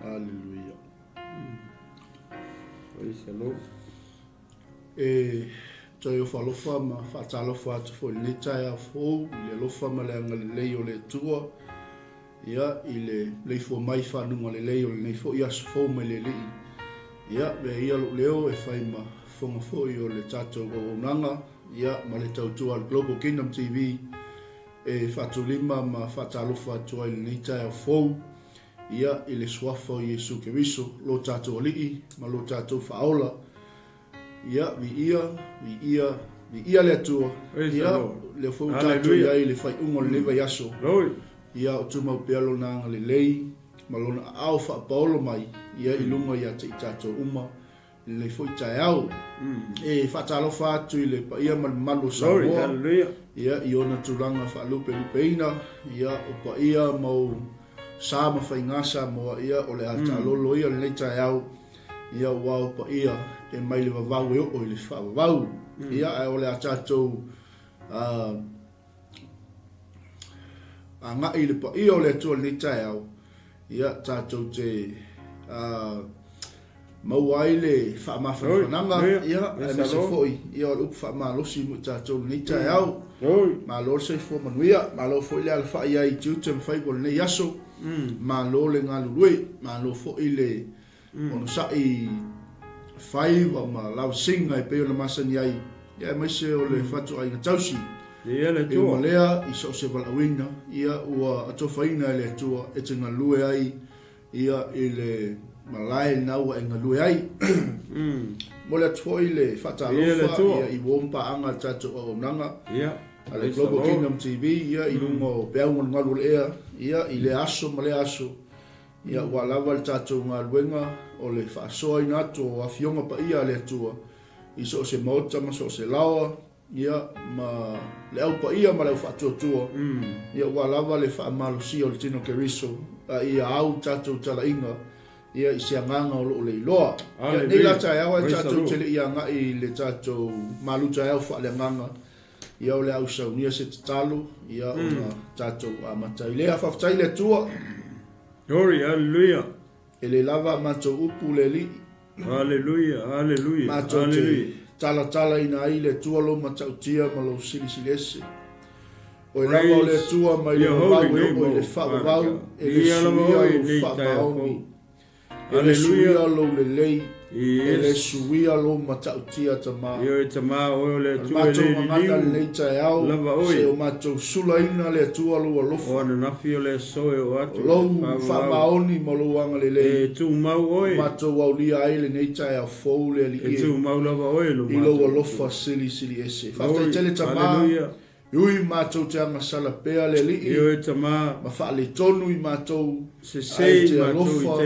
Hallelujah. Praise the Lord. E toe ofo alofa ma faatalofa atu foi i lenei taeao fou i le alofa ma le agalelei o le Atua, ia, i le leifua mai fanuga lelei o lenei foi aso fou mai le Alii. Ia, avea ia lou leo e fai ma fofoga foi o le tatou auaunaga, ia, ma le tautua a le Global Kingdom TV e faatulima ma faatalofa atu ai i lenei taeao fou, ia, i le Suafa o Iesu Keriso, lo tatou Alii ma lo tatou Faaola. Ia, viia, viia, viia le Atua. Ia, lea foi ua tatou i ai i le faaiuga o lenei vaiaso. Ia, o tumau pea Lona agalelei ma Lona aao faapaolo mai, ia, i luga ia te i tatou uma i lenei foi taeao. E faatalofa atu i le paia ma le mamalu o Samoa, ia, i ona tulaga faalupelupeina, ia, o paia ma o sa ma faiga Samoa, ia, o le a taalolo ia lenei taeao. Ia ua ao paia e mai le vavau e oo i le faavavau. Ia ae o le a tatou agai i le paia o le Atua i lenei taeao, ia tatou te maua ai le faamafanafanaga, ia aemaise foi ia o le upu faamalosi mo i tatou i lenei taeao. Malo le soifua manuia, malo foi le alafai ai i tiute ma faiva o lenei aso. Malo le galulue, malo foi le onosai faiva ma lausinga e pei ona masani ai, ia aemaise o le fatuaiga tausi. E uma lea i so o se valaauina, ia ua atofaina e le Atua e te galue ai ia i le malae lena ua e galue ai. Momoli atu foi le faatalofa ia i uo ma paaga a le tatou auaunaga a le Global Kingdom TV ia i luga o peau galugalu o le ea ia i lea aso ma lea aso ia ua lava le tatou galuega o le faasoaina atu o afioga paia a le Atua i so o se maota ma so o se laoa Ia, ma le au paia ma le au faatuatua, ia ua lava le faamalosia o le tino Keriso, a ia au tatou talaiga, ia i se agaga o lo o le iloa. Ia, nei la taeao ae tatou te le i agai i le tatou malu taeao faaleagaga, ia o le a ou saunia se tatalo, ia ona tatou amata ai lea. Faafetai i le Atua. Glory, hallelujah. E le lava a matou upu le Alii. Aleluia, aleluia, Matou te talatalaina ai le Atua lou matautia ma lou silisili ese. Oe lava o le Atua mai le vavau e oo i le faavavau, e le suia lou faamaoni, e le suia lou lelei, e le suia lou matautia Tama. O le matou gagana i lenei taeao, se o matou sulaina le Atua lou alofa. O lou faamaoni ma lou agalelei ua matou aulia ai lenei taeao fou le Alii e, i lou alofa silisili ese. Faafetai tele Tama, e ui matou te agasala pea le Alii ma faaletonu i matou, ae e te alofa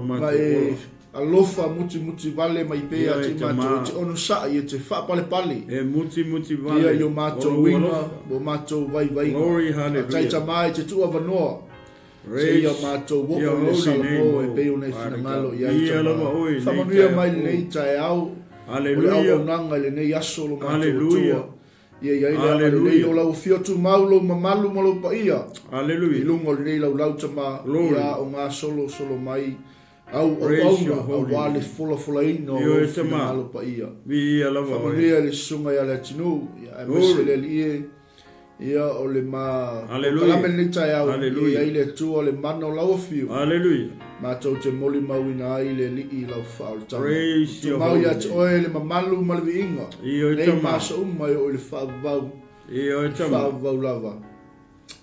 ma e Alofa mutimuti vale mai pea ia te matou e te onosai e te faapalepale ia i o matou uiga ma o matou vaivaiga. Faafetai Tama e te tuu avanoa seia matou oo i le Salamo e pei ona e finagalo i ai Tama. Faamanuia mai lenei taeao o le auaunaga i lenei aso o lo matou Atua. Ia i ai le agalelei o lau afio tumau, lou mamalu ma lou paia i luga o lenei laulau Tama, ia o gasolosolo mai Au auauna aua le folafolaina o lou finagalo paia. Faamanuia i le Susuga ia Leatinuu, aemaise le Alii e, ia o le ma polokalame lenei taeao, ia i ai le Atua le mana o lau afio, matou te molimauina ai le Alii i lau faaolataga. Tumau ia te oe le mamalu ma le viiga, nei ma aso uma e oo i le faavavau, le faavavau lava.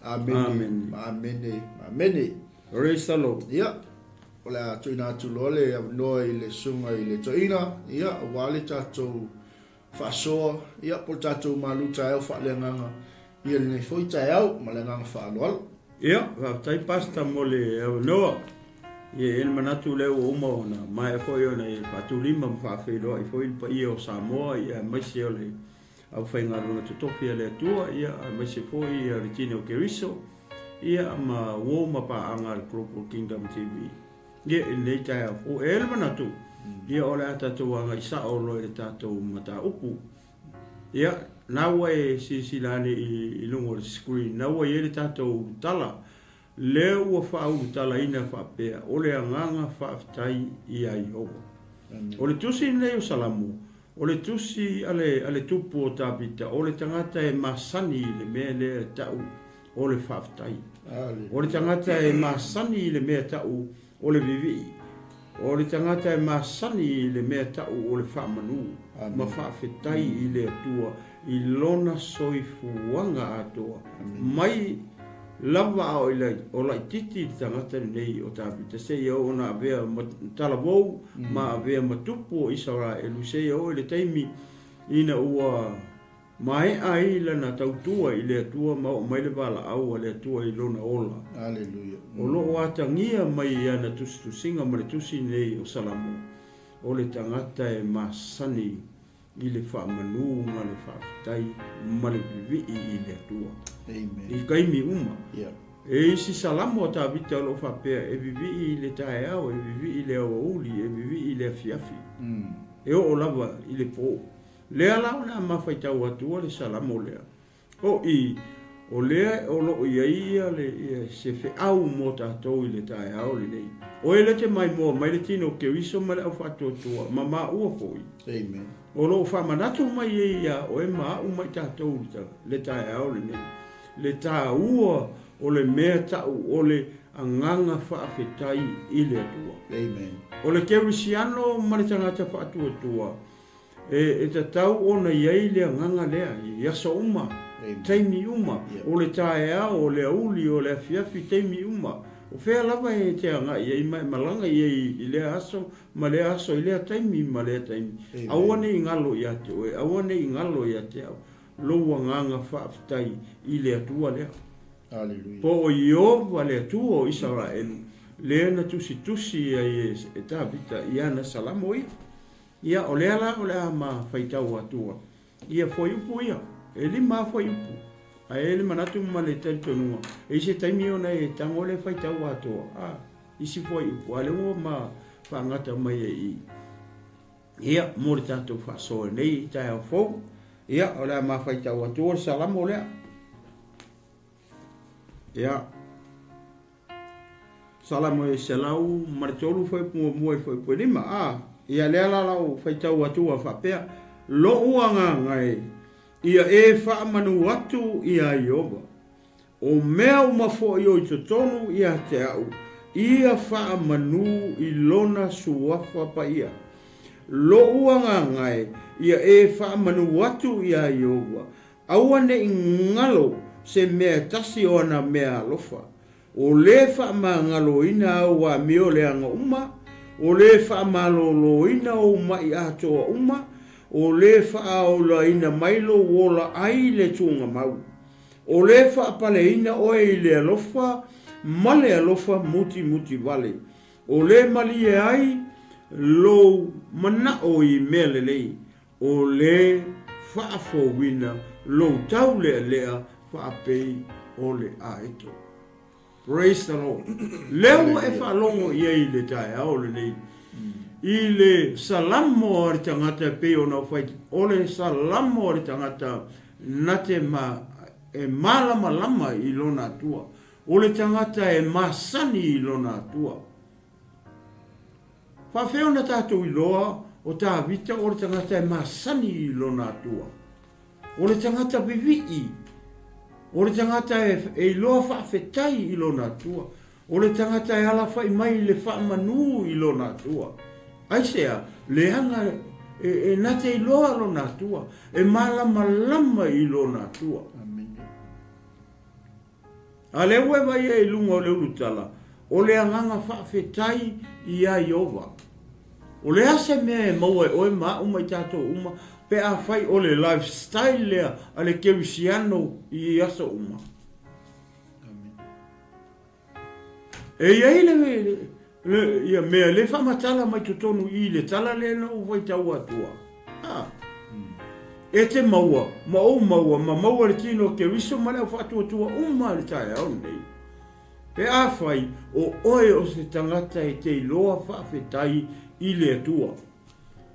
Amene, ma amene, ma amene. Praise the Lord. Ia, o le a tuuina atu loa le avanoa i le susuga i le toeaina, ia, aua le tatou faasoa, ia, po o le tatou malu taeao faaleagaga, ia lenei foi taeao ma le agaga faaaloalo. Ia, faafetai Pastor mo le avanoa. Ia, e i ai le manatu lea ua uma ona maea foi ona e faatulima ma faafeiloai foi le paia o Samoa, ia, aemaise o le aufaigaluega totofi a le Atua, ia, aemaise foi le tino o Keriso, Ia, ma uo ma paaga a le Global Kingdom TV. Ia, i lenei taeao fou. E i ai le manatu, ia, o le a tatou agai sao loa i le tatou mataupu. Ia, na ua e silasila ane i luga o le screen, na ua i ai le tatou tala. Lea ua faaulutalaina faapea, O le agaga faafetai iā Ieova. O le tusi lenei o Salamo, o le tusi a le, a le tupu o Tavita, o le tagata e masani i le mea lea e ta'u o le faafetai. O le tagata e masani i le mea ta'u o le vivii. O le tagata e masani i le mea ta'u o le faamanu ma faafetai i le Atua i lona soifuaga atoa, mai lava a o laitiiti le tagata lenei o Tavita seia oo ona avea ma talavou ma avea ma tupu o Isaraelu seia oo i le taimi ina ua maea ai lana tautua i le Atua ma oo mai le valaau a le Atua i lona ola. O lo o atagia mai i ana tusitusiga ma le tusi nei o Salamo, o le tagata e masani i le faamanu ma le faafetai ma le vivii i le Atua. Amen. I taimi uma. Yeah. E isi salamo a Tavita o lo o faapea, e vivii i le taeao, e vivii i le aoauli, e vivii i le afiafi. E oo lava i le po. Lea la o le a mafaitau atua le salamo lea. O i, o lea o lo o i ai ia le, ia se feau mo tatou i le taeao lenei. O e le te maimoa mai le tino o Keriso ma le au faatuatua, ma maua foi. Amen. O lo o faamanatu mai ai ia oe ma a'u ma i tatou i le taeao lenei, le taua o le mea ta'u o le agaga faafetai i le Atua. Amen. O le Kerisiano ma le tagata faatuatua, E tatau ona i ai le agaga lea i aso uma, taimi uma, o le taeao, o le auli, o le afiafi, taimi uma. O fea lava e te agai ai ma e malaga i ai i lea aso ma lea aso, i lea taimi ma lea taimi. Aua ne i galo ia te oe, aua ne i galo ia te au lou agaga faafetai i le Atua lea. Po o Ieova le Atua o Isaraelu, lea na tusitusi ai e Tavita i ana salamo ia. Ia, o lea la o le a ma faitau atua ia fuaiupu ia, e lima a fuaiupu. Ae e i ai le manatu ma le talitonuga, e i ai se taimi ona e tago lea faitau atoa, a, isi fuaiupu, a lea ua ma faagata mai ai i i. Ia, mo le tatou faasoa i nei taeao fou, ia, o le a ma faitau atua le Salamo lea. Ia. Salamo e 103 fuaiupu muamua i le fuaiupu e lima. A, ia lea la lau faitau atu a faapea, Lo'u agaga e, ia e faamanu atu iā Ieova. O mea uma fo'i o i totonu ia te a'u, ia faamanu i lona suafa paia. Lo'u agaga e, ia e faamanu atu iā Ieova. Aua ne i galo se mea e tasi o ana mea alofa. O lē faamagaloina au amio leaga uma, o lē faamalōlōina ou maʻi atoa uma, o lē faaolaina mai lou ola ai le tuugamau. O lē faapaleina oe i le alofa ma le alofa mutimuti vale. O lē malie ai lou manaʻo i mea lelei, O le faafouina lou taulealea faapei o le aeto. Praise the Lord. Lea ua e faalogo i ai i le taeao lenei, i le salamo a le tagata e pei ona ou fai, o le salamo a le tagata na te ma, e malamalama i lona Atua. O le tagata e masani i lona Atua. Faafefea ona tatou iloa o Tavita o le tagata e masani i lona Atua? O le tagata vivii. O le tagata e iloa faafetai i lona Atua. O le tagata e alafai mai i le faamanū i lona Atua. Aisea? Leaga e na te iloa lona Atua, e malamalama i lona Atua. A lea ua e vaai ai i luga o le ulutala, o le agaga faafetai iā Ieova. O le a se mea e maua e oe ma a'u ma i tatou uma pe afai o le lifestyle lea a le kerisiano i aso uma? E i ai le, le, ia mea le faamatala mai totonu i le tala lea na ou faitau atua. Ha. E te maua, ma ou maua, ma maua le tino o Keriso ma le au faatuatua uma le taeao lenei. Pe afai o oe o se tagata e te iloa faafetai i le Atua.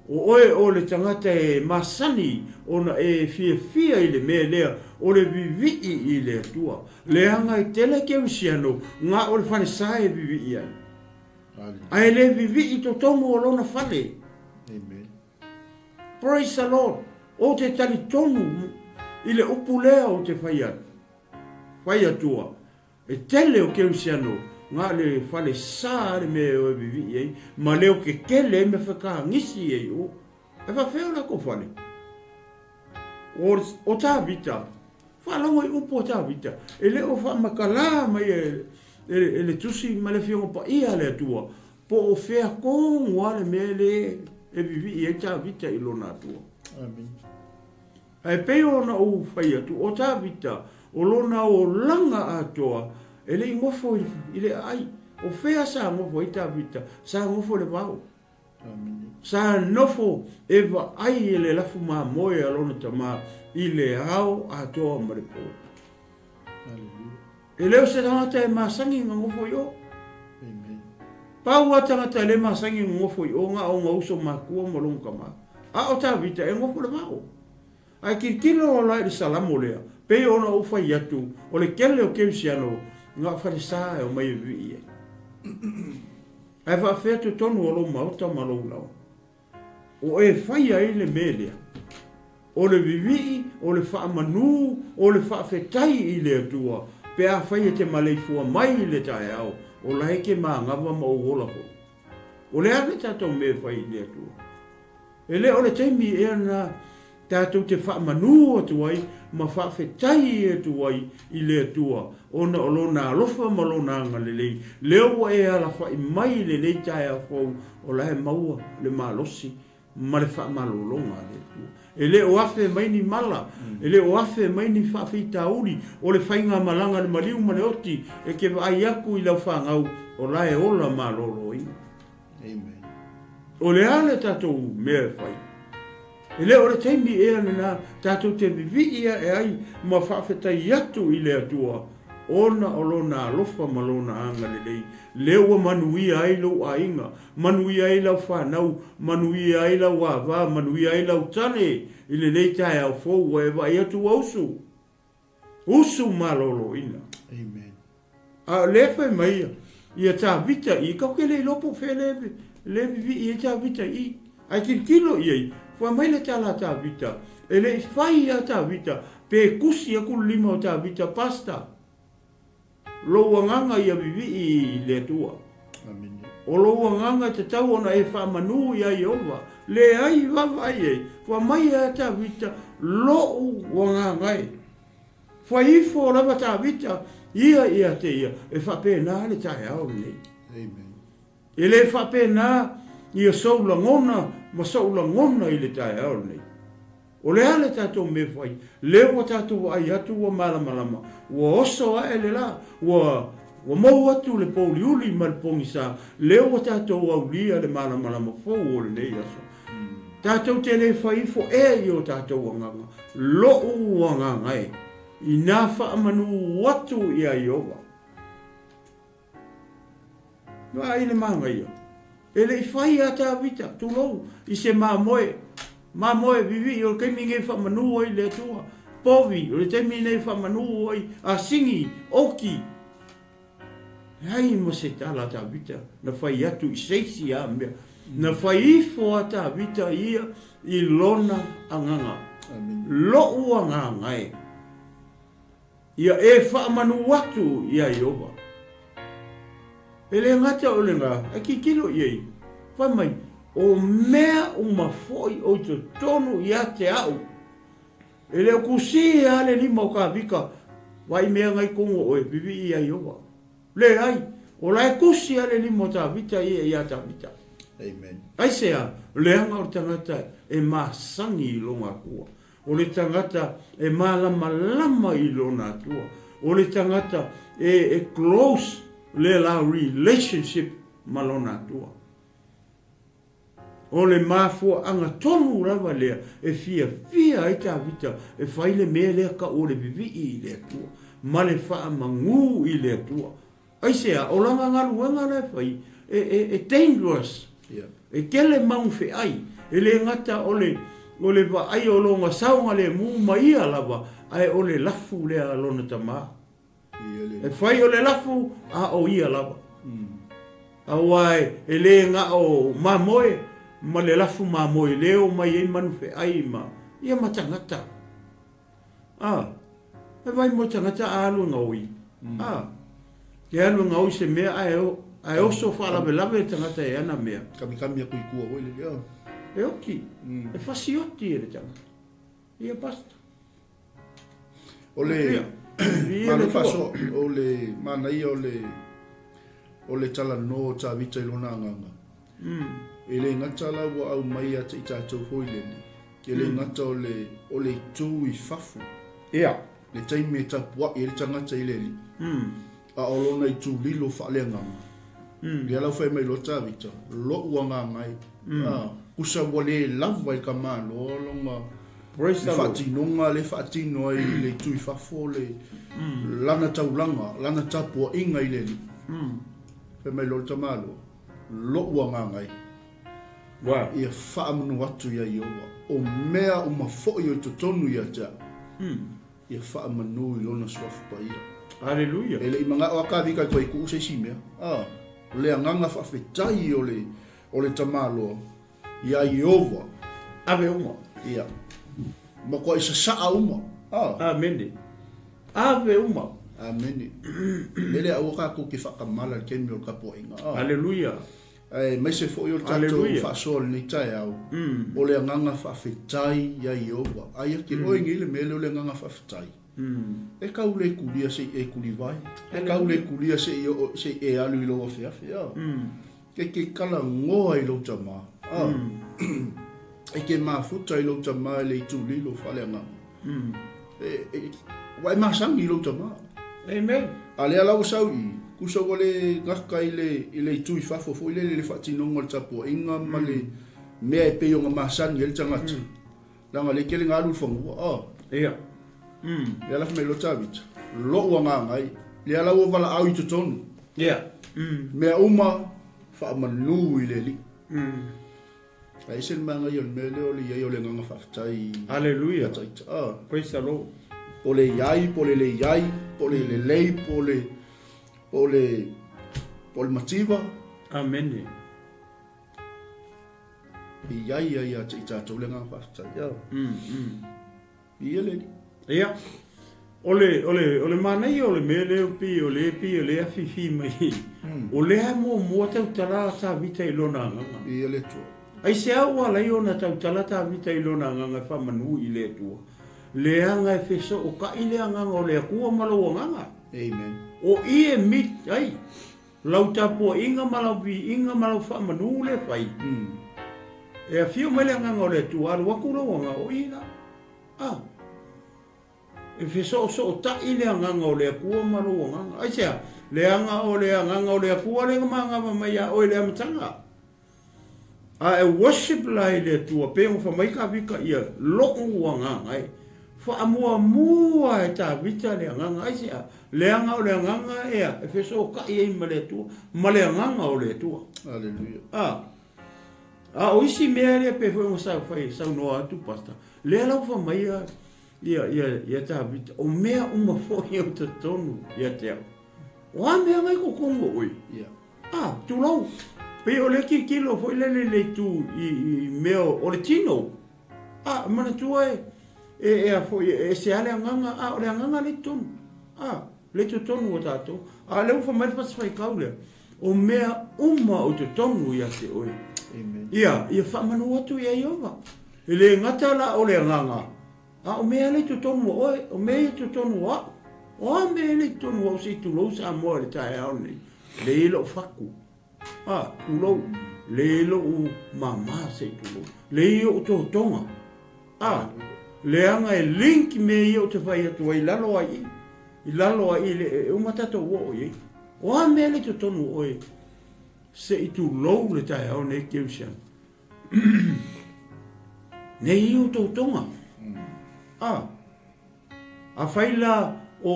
O oe o le tagata e masani ona e fiafia i le mea lea o le vivii i le Atua. Leaga e tele kerisiano nga o le falesa e vivii ai. Ae le vivii i totonu o lona fale. Amen. Praise the Lord. Ou te talitonu i le upu lea ou te fai atu. Fai atua. E tele o kerisiano nga le falesa le mea e o e vivii ai ma leo kekele ai ma fekagisi ai o. E faafefea o latou fale? O Tavita, faalogo i upu a Tavita, e le o faamatalā mai e le Tusi ma le Afioga Paia a le Atua, po o fea tonu lava le mea lea e vivii ai Tavita i lona Atua. Ae pei ona ou fai atu, o Tavita, o lona olaga atoa, e le i nofo i le aai. O fea sa nofo ai Tavita? Sa nofo i le vao. Sa nofo e vaai e le lafu mamoe a lona tama i le ao atoa ma le po. E le o se tagata e masani na nofo i o. Pau a tagata e le masani na nofo i o na o na uso makua ma lona tama. A o Tavita e nofo le vao. Ae tilotilo la i le Salamo lea, pei ona ou fai atu, o le tele o kerisiano na o falesa e omai e vivii ai. Ae faafefea totonu o lou maota ma lou laoa? O e faia ai le mea lea, o le vivii, o le faamanu, o le faafetai i le Atua, pe afai e te maleifua mai i le taeao, o la e te manava ma ou ola foi. O le a le tatou mea e fai i le Atua? E le o le taimi ea lena tatou te faamanū atu ai ma faafetai atu ai i le Atua ona o Lona alofa ma Lona agalelei, lea ua e alafai mai i lenei taeao fou o la e maua le malosi ma le faamalologa a le Atua. E le o afe mai ni mala, e le o afe mai ni faafitauli, o le faigamalaga a le maliu ma le oti, e te vaai atu i lau fanau o la e ola maloloina. Amen. O le a le tatou mea e fai? E le o le taimi ea lena tatou te vivii ae ai ma faafetai atu i le Atua ona o Lona alofa ma Lona agalelei, lea ua manuia ai lou aiga, manuia ai lau fanau, manuia ai lau ava, manuia ai lau tane i lenei taeao fou ua e vaai atu ua usu. Usu maloloina. Amen. A o lea fai mai ia, ia Tavita i, kau ke le iloa po o fea le, le vivii ai Tavita i. Ae tilotilo i ai, fai mai le tala a Tavita, e le i fai ia Tavita, pe kusi aku le lima o Tavita, Pastor, lou agaga ia vivii i le Atua. Amen. O lou agaga e tatau ona e faamanu iā Ieova. Leai, vaavaai ai, fai mai ia Tavita, Lou agaga e. Fai ifo lava Tavita ia ia te ia, e faapena le taeao lenei. Amen. E le faapena ia sou lagona ma sou lagona i le taeao lenei. O le a le tatou mea e fai? Lea ua tatou vaai atu ua malamalama, ua oso ae le la, ua ua mou atu le pouliuli ma le pogisa, lea ua tatou aulia le malamalama fou o lenei aso. Tatou te le fai ifo ea i o tatou agaga, lou agaga e, inā faamanu atu iā Ieova. Vaai le manaia. E le i fai a Tavita, tulou, i se mamoe, mamoe vivii o le taimi nei faamanu ai le Atua, povi o le taimi nei faamanu ai asigi, oki. Leai ma se tala a Tavita na fai atu i se isi a mea. Na fai ifo a Tavita ia i lona agaga. Lou agaga e. Ia e faamanu atu iā Ieova. E le gata o lena, ae tilotilo i ai, fai mai, O mea uma foi o i totonu ia te au. E le o kusī lava le lima o Tavita, vaai mea na i tonu o oe, vivii iā Ieova. Leai, o la e kusi lava le lima o Tavita ia iā Tavita. Amen. Aisea? Leaga o le tagata e masani i lona Atua. O le tagata e malamalama i lona Atua. O le tagata e close le la relationship ma lona Atua. O le mafuaaga tonu lava lea e fiafia ai Tavita e fai le mea lea tau o le vivii i le Atua ma le faamagū i le Atua. Aisea? O lana galuega la e fai e dangerous. E tele magu feai. E le gata o le, o le vaai o lona saogalemu ma ia lava, ae o le lafu lea a lona tama. E fai o le lafu, a o ia lava. Aua e le na o mamoe ma le lafu mamoe lea o mai ai manu feai ma, ia ma tagata. A, e vai mo tagata a alu e gaoi. A, e alu e gaoi se mea ae, ae oso faalavelave le tagata e ana mea. Kamikami aku i kua foi le lea. E oti, e fasioti e le tagata. Ia basta. O le malo faasoa, o le manaia o le o le talanoa o Tavita i lona agaga. E le gata la ua aumai ia te i tatou foi lele, e le gata o le o le itu i fafo. Ia. Le taimi e tapuai ai le tagata i le Alii. A o lona itu lilo faaleagaga. Lea la ua fai mai loa Tavita, lo'u agaga e, a, kusa ua le lava i ka Malo lona le faatinoga lea e faatino ai i le itu i fafo le lana taulaga, lana tapuaiga i le Alii. Fai mai loa le tamaloa, lo'u agaga e, ia faamanu atu iā Ieova, o mea uma foi o i totonu ia te au. Ia faamanu i Lona Suafa Paia. Aleluia. E le i manao a Kavika e toe tuu se isi mea. A, o le agaga faafetai o le, o le tamaloa iā Ieova. Ave uma. Ia. Matuai sasaa uma. A. Amene. Ave uma. Amene. Mele aua tatou te faatamala i le taimi o le tapuaiga. A. Aleluia. Aemaise foi o le tatou faasoa i lenei taeao, o le agaga faafetai iā Ieova. A ia te oe nei le mea lea o le agaga faafetai, e tau le kulia se i e kulivae, e tau le kulia se i oo, se i e alu i lou afeafe, a. E te talanoa i lou tama, a. E te mafuta i lou tama i le itulilo faaleagaga. E, ua e masani i lou tama. Amen. A lea la ua sau i, kusa ua le gaka i le, i le itu i fafo foi lele i le faatinoga o le tapuaiga ma le mea e pei ona masani ai le tagata. Leaga lea e tele na alu i le fanua, oh. Ia. Lea la fai mai loa Tavita, lo'u agaga ai, lea la ua valaau i totonu. Ia. Mea uma, faamanu i le Alii. A ese le manaia o le mea lea o le i ai o le agaga faafetai. Hallelujah. Ia ita. Ah. Praise the Lord. Po le iai, po le le iai, po le lelei, po le po le po le mativa. Amen. I iai ia ia te i tātou le agaga faafetai. Yeah. Ia le. Ia. O le, o le, o le manaia o le mea lea pei o le pei o le afifi mai. O lea muamua tautala a Tavita i lona agaga. Ia le Atua. Aisea ua ala ai ona tautala Tavita i lona agaga e faamanu i le Atua? Leaga e fesootai le agaga o le Atua ma lou agaga. Amen. O i e meet ai lau tapuaiga ma lau viiga ma lau faamanu le fai. E afio mai le agaga o le Atua, alu atu lou agaga, o i la. A. E fesoosootai le agaga o le Atua ma lou agaga. Aisea? Leaga o le agaga o le Atua lea na magava mai iā oe i le amataga. A e worship la i le Atua, pei ona fai mai Tavita ia, Lo'u agaga e. Faamuamua e Tavita le agaga. Aisea? Leaga o le agaga ea e fesootai ai ma le Atua, ma le agaga o le Atua. Aleluia. A. A o isi mea lea pei foi ona sa fai saunoa atu Pastor, lea la ua fai mai ia ia ia ia Tavita, o mea uma foi o totonu ia te au. O a mea ngai totonu o oe? Ia. A, tulou. Pei o le tilotilo foi lele i le itu i, i mea o le tino. A, manatua e e e a foi e ese lava le agaga, a o le agaga lea i totonu. A, lea i totonu o tatou. A o lea ua fai mai le Fasi Faitau lea, O mea uma o totonu ia te oe. Amen. Ia, ia faamanu atu ia Ieova. E le gata la o le agaga, a o mea lea i totonu o oe, o mea ia i totonu o au. O a mea lea i totonu o au se i tulou Samoa i le taeao lenei? Lea i lou fatu. A, tulou. Lea i lou mama se i tulou. Lea i ou totoga. A, leaga e link mea ia ou te fai atu ai i lalo ai i. I lalo ai i le, e uma tatou oo i ai. O a mea lea i totonu o oe se i tulou le taeao nei Kerisiano? Nei i o totoga. A, afai la o,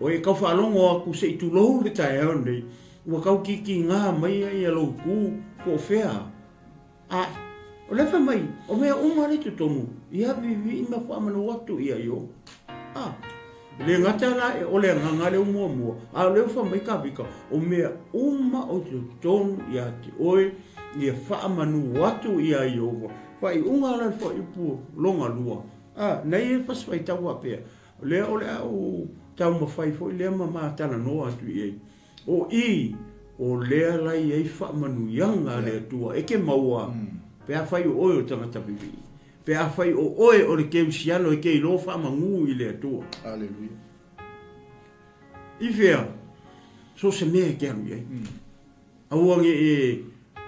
o e tau faalogo atu se i tulou le taeao nei, ua tau kikigā mai ia lou tu po o fea. A. O lea fai mai, o mea uma lea i totonu, ia viivii ma faamanu atu ia Ieova. A, e le gata la o le agaga lea ua muamua, a o lea ua fai mai Kavika, o mea uma o i totonu ia te oe, ia faamanu atu ia Ieova. Faaiuga la le fuaiupu lona lua, a, na i ai le fasi faitau faapea, o lea o le a ou taumafai foi lea ma ma talanoa atu i ai. O i, o lea la i ai faamanuiaga a le Atua e te maua pe afai o oe o le tagata vivii, pe afai o oe o le kerisiano e te iloa faamanu i le Atua. Aleluia. I fea? So o se mea e te alu i ai. Aua ne i e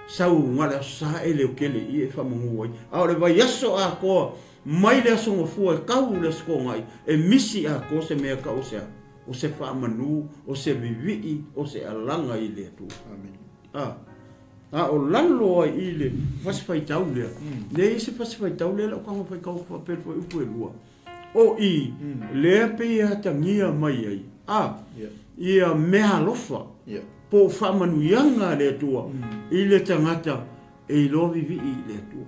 sau na o le Aso Sa e leotele i e faamanu ai, a o le vaiaso atoa mai le Aso Gafua e tau i le Aso Toonai e misi atoa se mea tau o se a? O se faamanu, o se vivii, o se alaga i le Atua. Amene. A, a o lalo ai i le fasi faitau lea, leai se fasi faitau lea lau taga faitau atu faapea le fuaiupu e lua. O i, lea pei e atagia mai ai, a, ia meaalofa, po o faamanuiaga a le Atua i le tagata e iloa vivii i le Atua.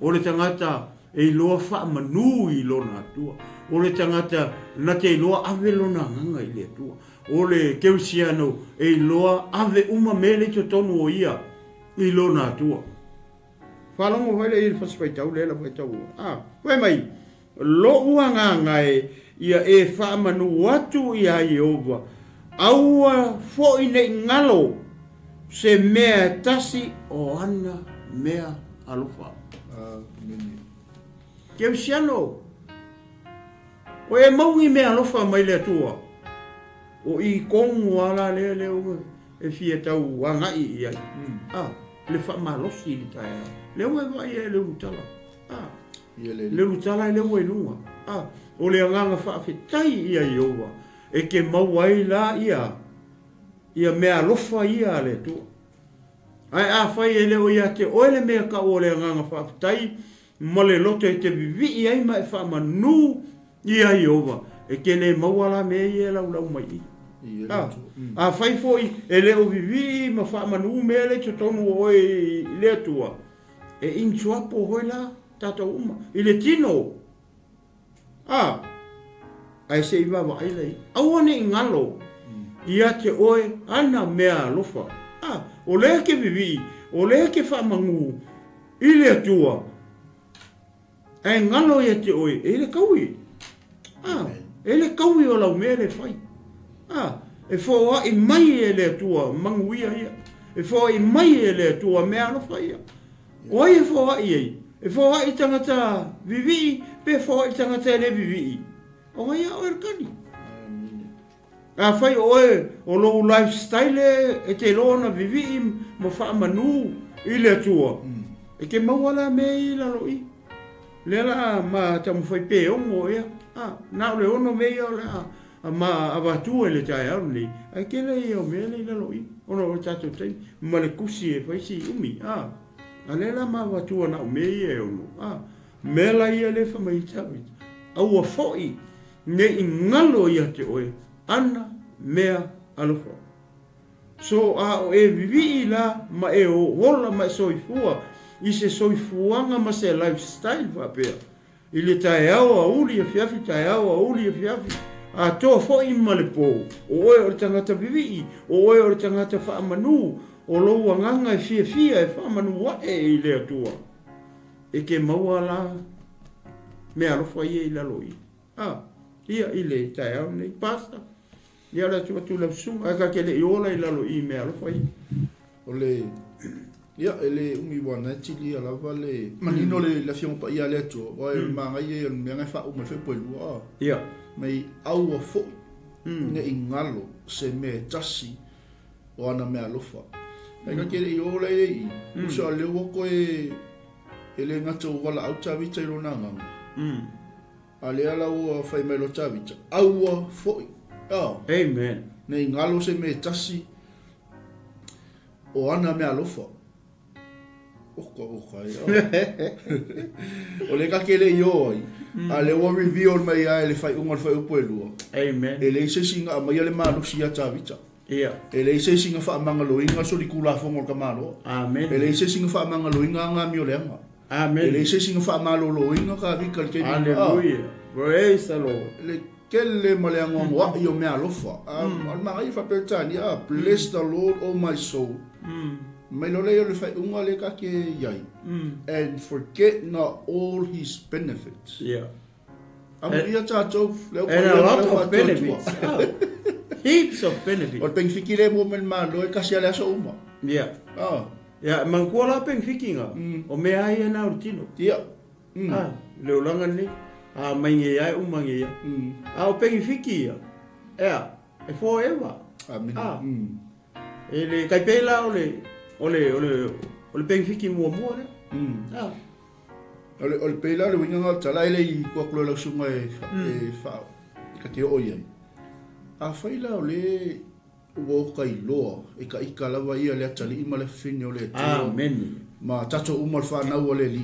O le tagata e iloa faamanu i lona Atua. O le tagata na te iloa ave lona agaga i le Atua. O le kerisiano e iloa ave uma mea lea i totonu o ia i lona Atua. Faalogo foi lea i le fasi faitau lea la faitau. A, fai mai, Lo'u agaga e, ia e faamanu atu iā Ieova, aua fo'i nei galo se mea e tasi o ana mea alofa. Amene. Kerisiano, o e mau ni mea alofa mai le Atua, o i tonu a la lea lea ua e fia tau aga'i i ai, a, le faamalosi i le taeao. Lea ua e vaai ai i le ulutala. A, le ulutala e le ua i luga. A, o le agaga faafetai ia Ieova e te maua ai la ia, ia mea alofa ia a le Atua. Ae afai e le o ia te oe le mea tau o le agaga faafetai ma le loto e te vivii ai ma e faamanu ia Ieova, e te le maua la mea ia e laulau mai i. A, afai foi e le o vivii ma faamanu mea lea i totonu o oe i le Atua, E insuapo hoi la tatou uma i le tino. A, ae se i vaavaai la i. Aua ne i galo ia te oe ana mea alofa. A, o lea ke vivii, o lea ke faamagū i le Atua, ae galo ia te oe, e le kaui. A, e le kaui o lau mea le fai. A, e foai mai e le Atua manuia ia. E foai mai e le Atua mea alofa ia. O ai e foai ai? E foai tagata vivii pe foai tagata e le vivii? O ai a oe le kani? Afai o oe o lou lifestyle e te iloa ona vivii ma faamanu i le Atua, e te maua la mea ia i lalo i. Lea la ma taumafai pe ono ea, a, na o le ono mea ia o le a ma avatua i le taeao lenei, ae tele ia o mea lea i lalo i, ona o le tatou taimi, ma le tusi e fai si umi, a, a lea la ma avatua na o mea ia e ono, a, mea la ia lea e fai mai ai Tavita, aua foi Ne i galo ia te oe ana mea alofa. So a o e vivii la ma e ola ma e soifua i se soifuaga ma se lifestyle faapea, i le taeao auli afiafi, taeao auli afiafi, atoa foi ma le po, o oe o le tagata vivii, o oe o le tagata faamanu, o lou agaga e fiafia e faamanu ae i le Atua. E ke maua la mea alofa ia i lalo i. A, ia i le taeao nei, Pastor. Ia o le atu atu lau susuga, ae ka te le i ola i lalo i mea alofa ia. O le, ia, e le umi ua na e tilia lava le manino le le Afioga Paia a le Atua, aua e manaia ia o le mea na e faauma i le fepu e lua, a. Ia. Mai aua foi ne i galo se mea e tasi o ana mea alofa. Ae ka te le i ola ia i i, uso a lea ua koe e le gata ua valaau Tavita i lona agaga. A lea la ua fai mai loa Tavita, aua foi. Oh. Amen. Nei galo se mea e tasi o ana mea alofa. Oka, oka, e. O le ka ke le i o ai. A lea ua reveal mai ai le faaiuga o le fuaiupu e lua. Amen. E leai se isi na aumaia le malosi ia Tavita. Ia. E leai se isi na faamagaloina solitulafono o le tamaloa. Amen. E leai se isi na faamagaloina aga amioleaga. Amen. E leai se isi na faamaloloina Kavika i le taimi lena. Hallelujah. Praise the Lord. Le tele ma le anoanoai o mea alofa. A o le magaia faa-Peretania, a, Bless the Lord, O my soul. Mai loa lea o le faaiuga lea ka te i ai. And forget not all his benefits. Yeah. Amuia tatou, le au And paia a ma lot le au of benefits. faatuatua. Oh. Heaps of O benefits. le penifiki lea mo me le Malo e kasi a le aso uma. Yeah. Ah. Ia, e manatua la penifikiga, o mea lava ia na o le tino. Ia. A, le olaga lenei, a mai nei a e uma nei a. A o penifiki ia, ea, e forever. Amene. A, e le tai pei la o le, o le, o le, o le penifiki muamua lea. A. O le pei la o le uiga na o le tala e le i kua lau susuga e, e fa, ka te oo i ai. Afai la o le Ua oka iloa, e ka ika lava ia le atalii ma le afafine o le Atua. Amene. Ma tatou uma le fanau a le Alii.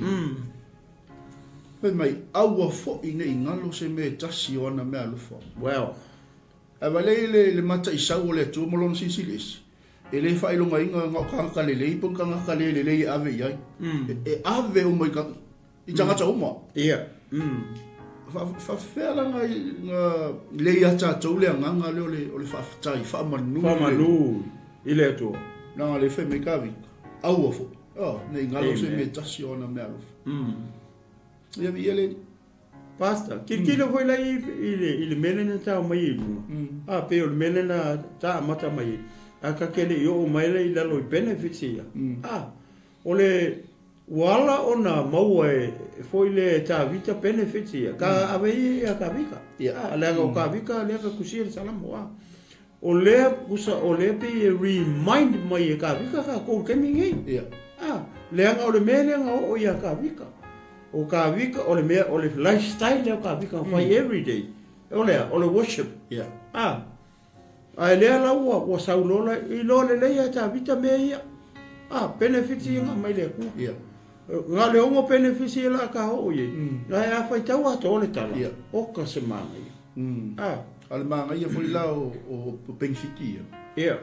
Fai mai, aua foi ne i galo se mea e tasi o ana mea alofa. Well. Ae vailei le, le mataisau o le Atua ma lona silisili ese, e le faailogaina na o tagata lelei po o ni tagata le lelei e ave i ai. E, e ave uma i ka, I tagata uma. Ia. Faafefea la na lei ia tatou le agaga lea o le faafetai, faamanu. Faamanu i le Atua. Leaga le fai mai Kavika, aua foi, oh, ne i galo se mea e tasi o ana mea alofa. Ia viia le Alii. Pastor, tilotilo foi la i le mea lea na tao mai i luga. A, pei o le mea lea na ta amata mai ai. A ta te le i oo mai la i lalo i benefits ia. A, o le Ua ala ona maua e foi le Tavita benefits ia, ka ave ia ia Kavika. A, leaga o Kavika lea ka tusia le Salamo, a. O lea kusa o lea pei e remind mai e Kavika kakou i le taimi nei. A, leaga o le mea lea na oo ia Kavika. O Kavika, o le mea, o le lifestyle lea o Kavika na fai everyday. O le a? O le worship. A. Ae lea la ua, ua sau loa la, iloa lelei e Tavita mea ia. A, benefits ia na aumai le Atua. Ia. Na o le ono benefits ia la ka oo i ai. Ae a faitau atoa le tala, Ia. oka se manaia. A. A o le manaia foi la o, o benefit ia. Ia.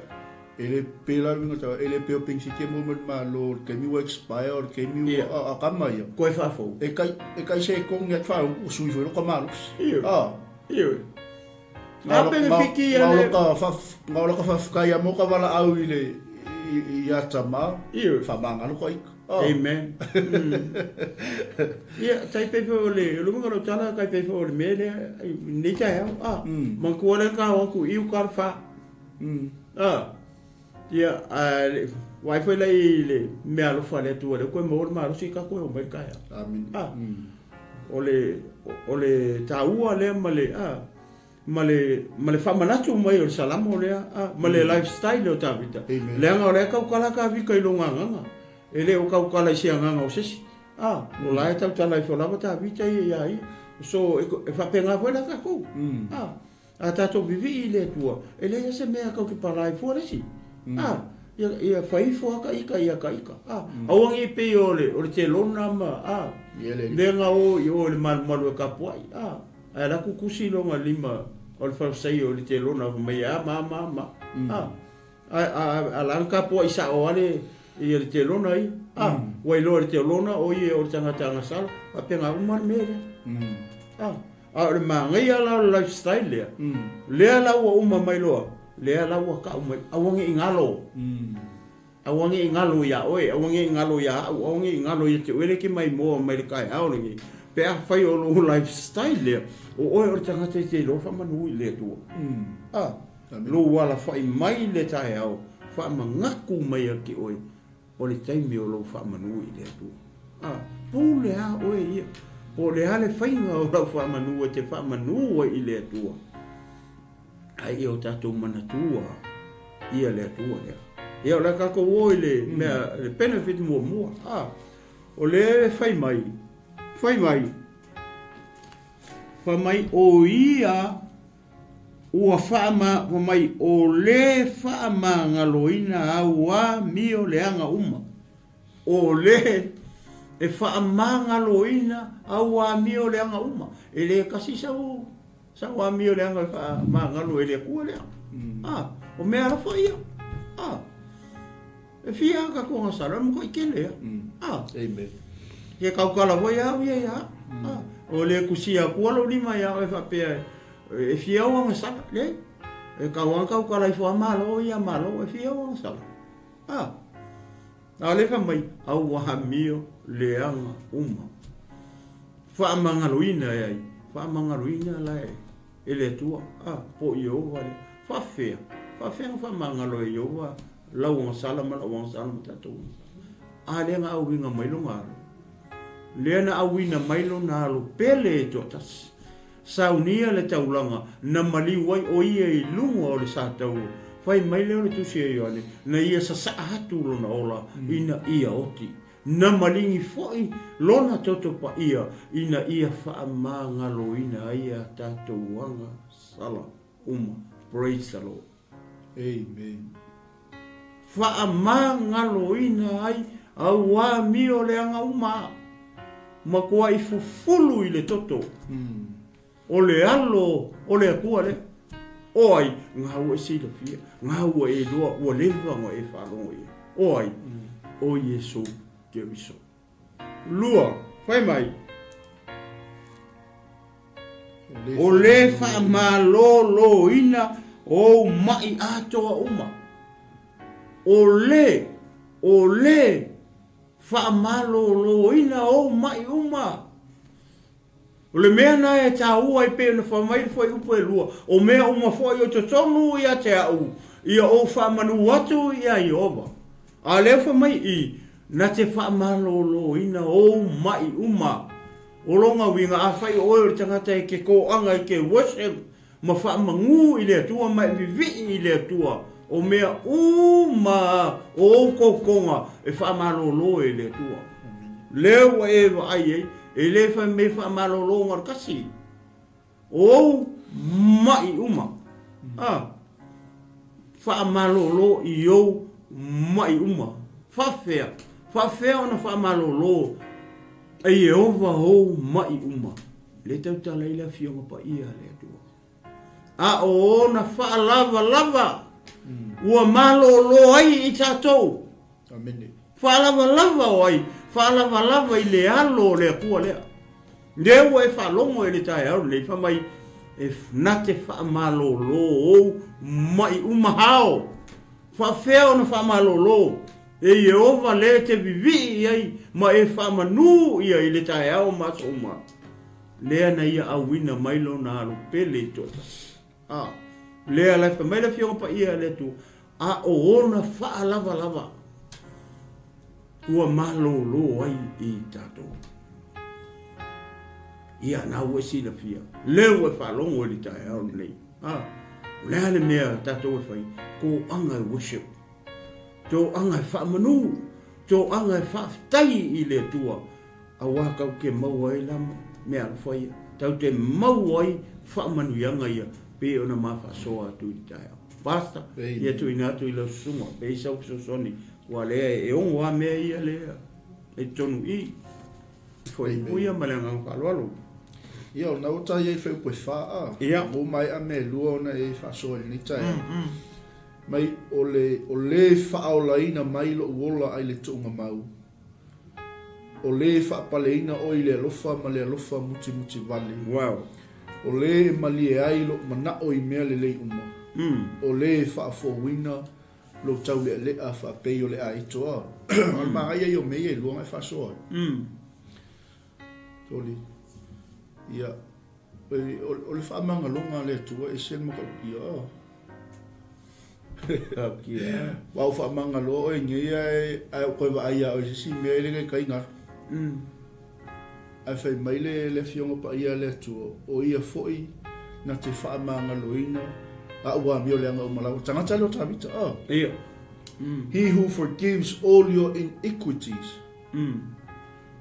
E le pe la uiga tau, e le pe o benefit ia mo mai le Malo, o le taimi ua expire, o le taimi ua, Ia. a, a kama ia. Koe faafou. E kai, e kai se kongi atu whaungu, o sui foi lo ka malosi. Ia. A. Ia. A benefit ia le. Nga o laka whawhikai a moka wala au i le i a tama. Ia. Whamangalo ka ika. Amen. Ia, tai pei foi o le, o le uiga o lau tala, tai pei foi o le mea lea, nei taeao, a, manatua lea ka o atu i uka le wha. A, ia, a, le, vaai foi la i le mea alofa a le Atua lea koe maua le malosi ka koe o mai le taeao. Amen. A, o le, o le taua lea ma le, a, ma le, ma le faamanatu mai o le Salamo lea, a, ma le lifestyle o Tavita. Leaga o la e tautala Tavita i lona agaga, e le o tautala i se agaga o se isi. A, o la e tautala ifo lava Tavita ia iā ia. So, e, e faapena foi la tatou. A, a tatou vivii i le Atua, e leai lava se mea tatou te pala ai fua le isi. A, ia, ia fai ifo lava ka ika ia ka ika. A, aua ne i pei o le, o le telona ma, a, lea na o i o i le malumalu e kapuai. A, Ae la ku kusi lona lima o le falesai o le telona fai mai a ma ma ma a a a a la ka poa i sao ale ia le telona ia a ua iloa e le telona o ia o le tagata agasala faapena uma le mea lea a a o le manaia la o le lifestyle lea lea la ua uma mai loa lea la ua tau mai aua ne i galo. Aua ne i galo iā oe, aua ne i galo iā au, aua ne i galo ia te oe le ke maimoa mai le kaeao lenei, pe afai o lou lifestyle lea, o oe o le tagata e te iloa faamanu i le Atua. A, lou alafai mai le taeao, faamanatu mai ia te oe, o le taimi o lou faamanu i le Atua. A, pule a oe ia, po o le a le faiga o lau faamanu e te faamanu ai i le Atua. Ae ia o tatou manatua ia le Atua lea. Ia o le a tatou o i le mea, le benefit muamua. A, o lea e fai mai, fai mai, fai mai o ia ua faama, fai mai o le faamagaloina au amio leaga uma. O le e faamagaloina au amio leaga uma. E le kasi sau Sau amio leaga e faamagalo e le Atua lea. A, o mea alofa ia. A, e fia ka koga sala mo kai kele a. Amen. Ke tautala foi au ia ia au. O le kusia atua lou lima ia oe faapea e fia au agasala. Leai. E tau lava ona tautala ifo a Malo ia Malo e fia au agasala. A. A o lea fai mai, au amio leaga uma. Faamagaloina e ai? Faamagaloina la e e le Atua, a, po o Ieova lea. Faafefea? Faafefea ona faamagalo e Ieova lau agasala ma la'u agasala ma tatou agasala? A lea na auina mai lona alo. Lea na auina mai lona alo pele e toatasi. Saunia le taulaga na maliu ai o ia i luga o le sataua. Fai mai lea o le Tusi a Ioane, na ia sasaa atu lona ola ina ia oti. Na maligi foi lona toto paia ina ia faamagaloina ai a tatou aga sala uma. Praise the Lord. Amen. Faamagaloina ai au amio leaga uma, matuai fufulu i le toto. O le alo o le Atua lea. O ai? Ngā ua e silafia, ngā ua e iloa, ua leva ona e faalogo i ai. O ai? O Iesu Keriso. Lua, fai mai. O le faamaloloina ou maʻi atoa uma. O le, o le faamaloloina ou maʻi uma. O le mea na e taua ai pei ona fai mai le fuaiupu e lua, o mea uma foi o totonu ia te au, ia ou faamanu atu iā Ieova. A o lea fai mai i, na te faamaloloina ou maʻi uma. O lona uiga, afai o oe o le tagata e ke kōaga i ke worship ma faamagū i le Atua ma e vivii i le Atua, o mea uma o ou kokoga e faamalolo e le Atua. Lea ua e vaai ai, e le fai mai faamalolo na o le tasi. O ou maʻi uma, a, faamalolo i ou maʻi uma. Faafefea? Faafefea ona faamalolo e Ieova ou maʻi uma? Le tautala ai le Afioga Paia a le Atua. A o ona faalavalava ua malolo ai i tatou. Amene. Faalavalava o ai? Faalavalava i le alo o le Atua lea. Lea ua e faalogo i le taeao lenei, fai mai, e na te faamalolo ou maʻi uma hao. Faafefea ona faamalolo e Ieova le te vivii i ai ma e faamanū ia i le taeao ma aso uma? Lea na ia auina mai lona alo pele i toatasi. A, lea la e fai mai le Afioga Paia a le Atua, a o ona faalavalava ua malolo ai i tatou. Ia, na ua e silafia, lea ua e faalogo i le taeao lenei. A, o le a le mea tatou e fai? Toaga e worship. Toaga e faamanu. Toaga e faafetai i le Atua. Aua tau te maua ai la mea alofa ia. Tau te maua ai faamanuiaga ia pei ona ma faasoa atu i le taeao. Pastor, ia tuuina atu i lau susuga pe i sau fesoasoani aua lea e ono lava mea ia lea e totonu i i. Fuaiupu ia ma le agaga faaaloalo. Ia, o lena ua ta i ai fuaiupu e fa a. Ia. Ua maea mea e lua ona e faasoa i lenei taeao. Mai, o le, o le faaolaina mai lo'u ola ai le tuuga mau. O le faapaleina oe i le alofa ma le alofa mutimuti vale. Wow. O le e malie ai lo'u mana'o i mea lelei uma. O le e faafouina lou taulealea faapei o le aito a. O le manaia ia o mea ia e lua na e faasoa ai. Toli. Ia, o le faamagaloga a le Atua e ese le matautia. Matautia. Aua ua faamagaloa oe nei ae ae ou toe vaai ia oe i se isi mea e le kai galu. Ae fai mai le le Afioga Paia a le Atua, o ia foi na te faamagaloina a'u amio leaga uma lava. Tagata lea o Tavita, oh. Ia. He who forgives all your iniquities.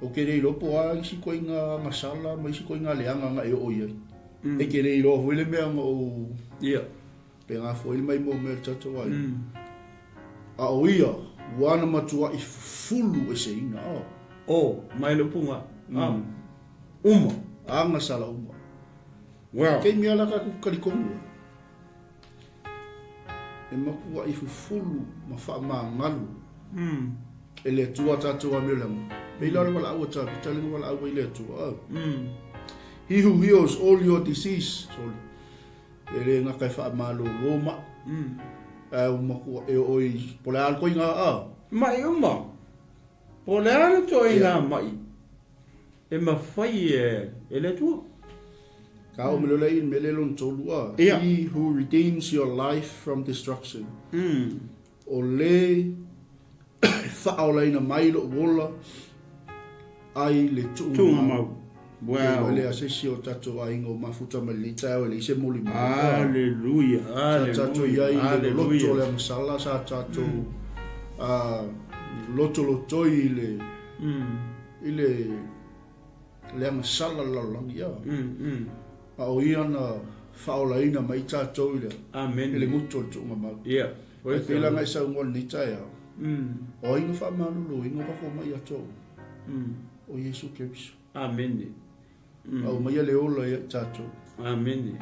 Ou te le iloa po o a isi koiga agasala ma isi koiga leaga na e oo i ai. E te le iloa foi le mea na ou... Ia. Pe nga foi le maimoa mai o le tatou aiga. A o ia, ua ana matuaʻi fufulu eseina. Oh. Oh, mai le upuga. Ah. Uma. Agasala uma. Well. Kei mea la tatou talitonu ai. E matuaʻi fufulu ma faamāgalu e le Atua tatou amioleaga. Pei la o le valaau a Tavita lea na valaau ai i le Atua. He who heals all your disease, sorry, e le gata e faamalolo maʻi, ae ua matua e oo i, po o le a le toaiga a? Maʻi uma. Po o le a le toaiga maʻi e mafai e le Atua. Ka oo mai loa lea i le mea lea lona tolu a, He who redeems your life from destruction. O le e faaolaina mai lou ola ai le tuuga mau. Wow. E lea se isi o tatou aiga o mafuta mai lenei taeao e leai se molimau. Haleluia, haleluia. Sa tatou i ai i le loto o le agasala, sa tatou lotolotoi i le, i le, le agasala le lalolagi. Ia. A o ia na faaolaina mai tatou i le, i le gutu o le tuuga mau. Ia. E pei la na e saunoa i lenei taeao, o ai na faamaloloina o tatou mai atoa uma? O Iesu Keriso. Amene. Aumaia le ola ia i tatou. Amene.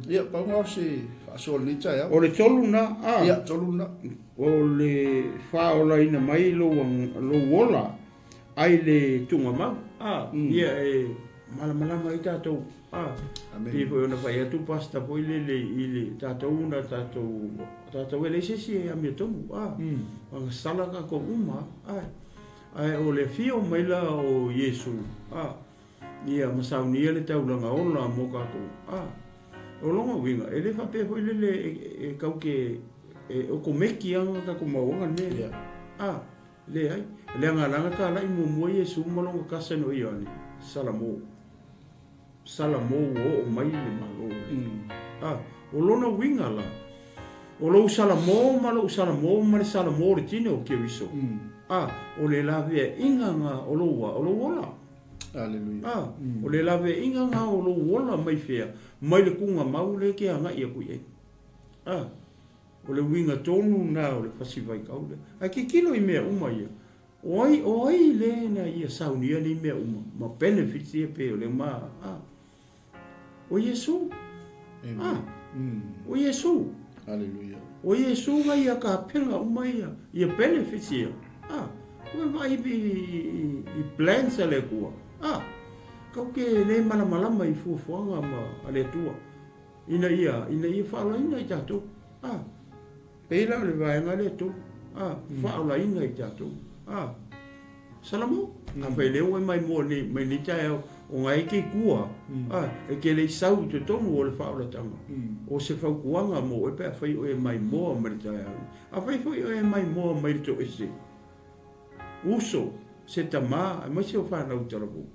Ia, pau na o se faasoa i lenei taeao. O le tolu na, a? Ia, tolu na. O le faaolaina mai lou, lou ola ai le tuugamau, a? Ia, e malamalama ai tatou, a? Amene. Pei foi ona fai atu pastor foi lele i le tatou na tatou, tatou e leai se isi e amiotonu, a? Agasala tatou uma, a? Ae o le afio mai la o Iesu, a? Ia ma saunia le taulaga ola mo tatou. A, o lona uiga, e le faapea foi lele e kau ke e okomeki a tatou mauaga le mea lea. A, leai. Leaga la na talai muamua Iesu ma lona cousin o Ioane, Salamo. Salamo ua oo mai le Malo. A, o lona uiga la, o lou Salamo ma lou Salamo ma le Salamo o le tino o Keriso. A, o le laveaiga na o lou a, o lou ola. Aleluia. A, o le laveaiga na o lou ola mai fea, mai le tuugamau lea e te agai atu i ai. A, o le uiga tonu na o le fasi vaitau lea. Ae tilotilo i mea uma ia, o ai, o ai le na ia saunia nei mea uma, ma benefits ia pei o le ma, a, o Iesu. A, o Iesu. Aleluia. O Iesu na ia kapena uma ia, ia benefits ia. A, ua vaai i plans a le Atua. A, kau ke le malamalama i fuafuaga ma a le Atua, ina ia, ina ia faaolaina i tatou. A, pei la o le vaega lea tolu. A, faaolaina i tatou. A, Salamo, afai lea ua e maimoa nei mai nei taeao, ona e ke kua, a, e ke le i sau i totonu o le faaolataga, o se fautuaga mo oe pe afai oe e maimoa mai le taeao nei. Afai foi oe e maimoa mai le toese, uso, se tama, aemaise o fanau talavou.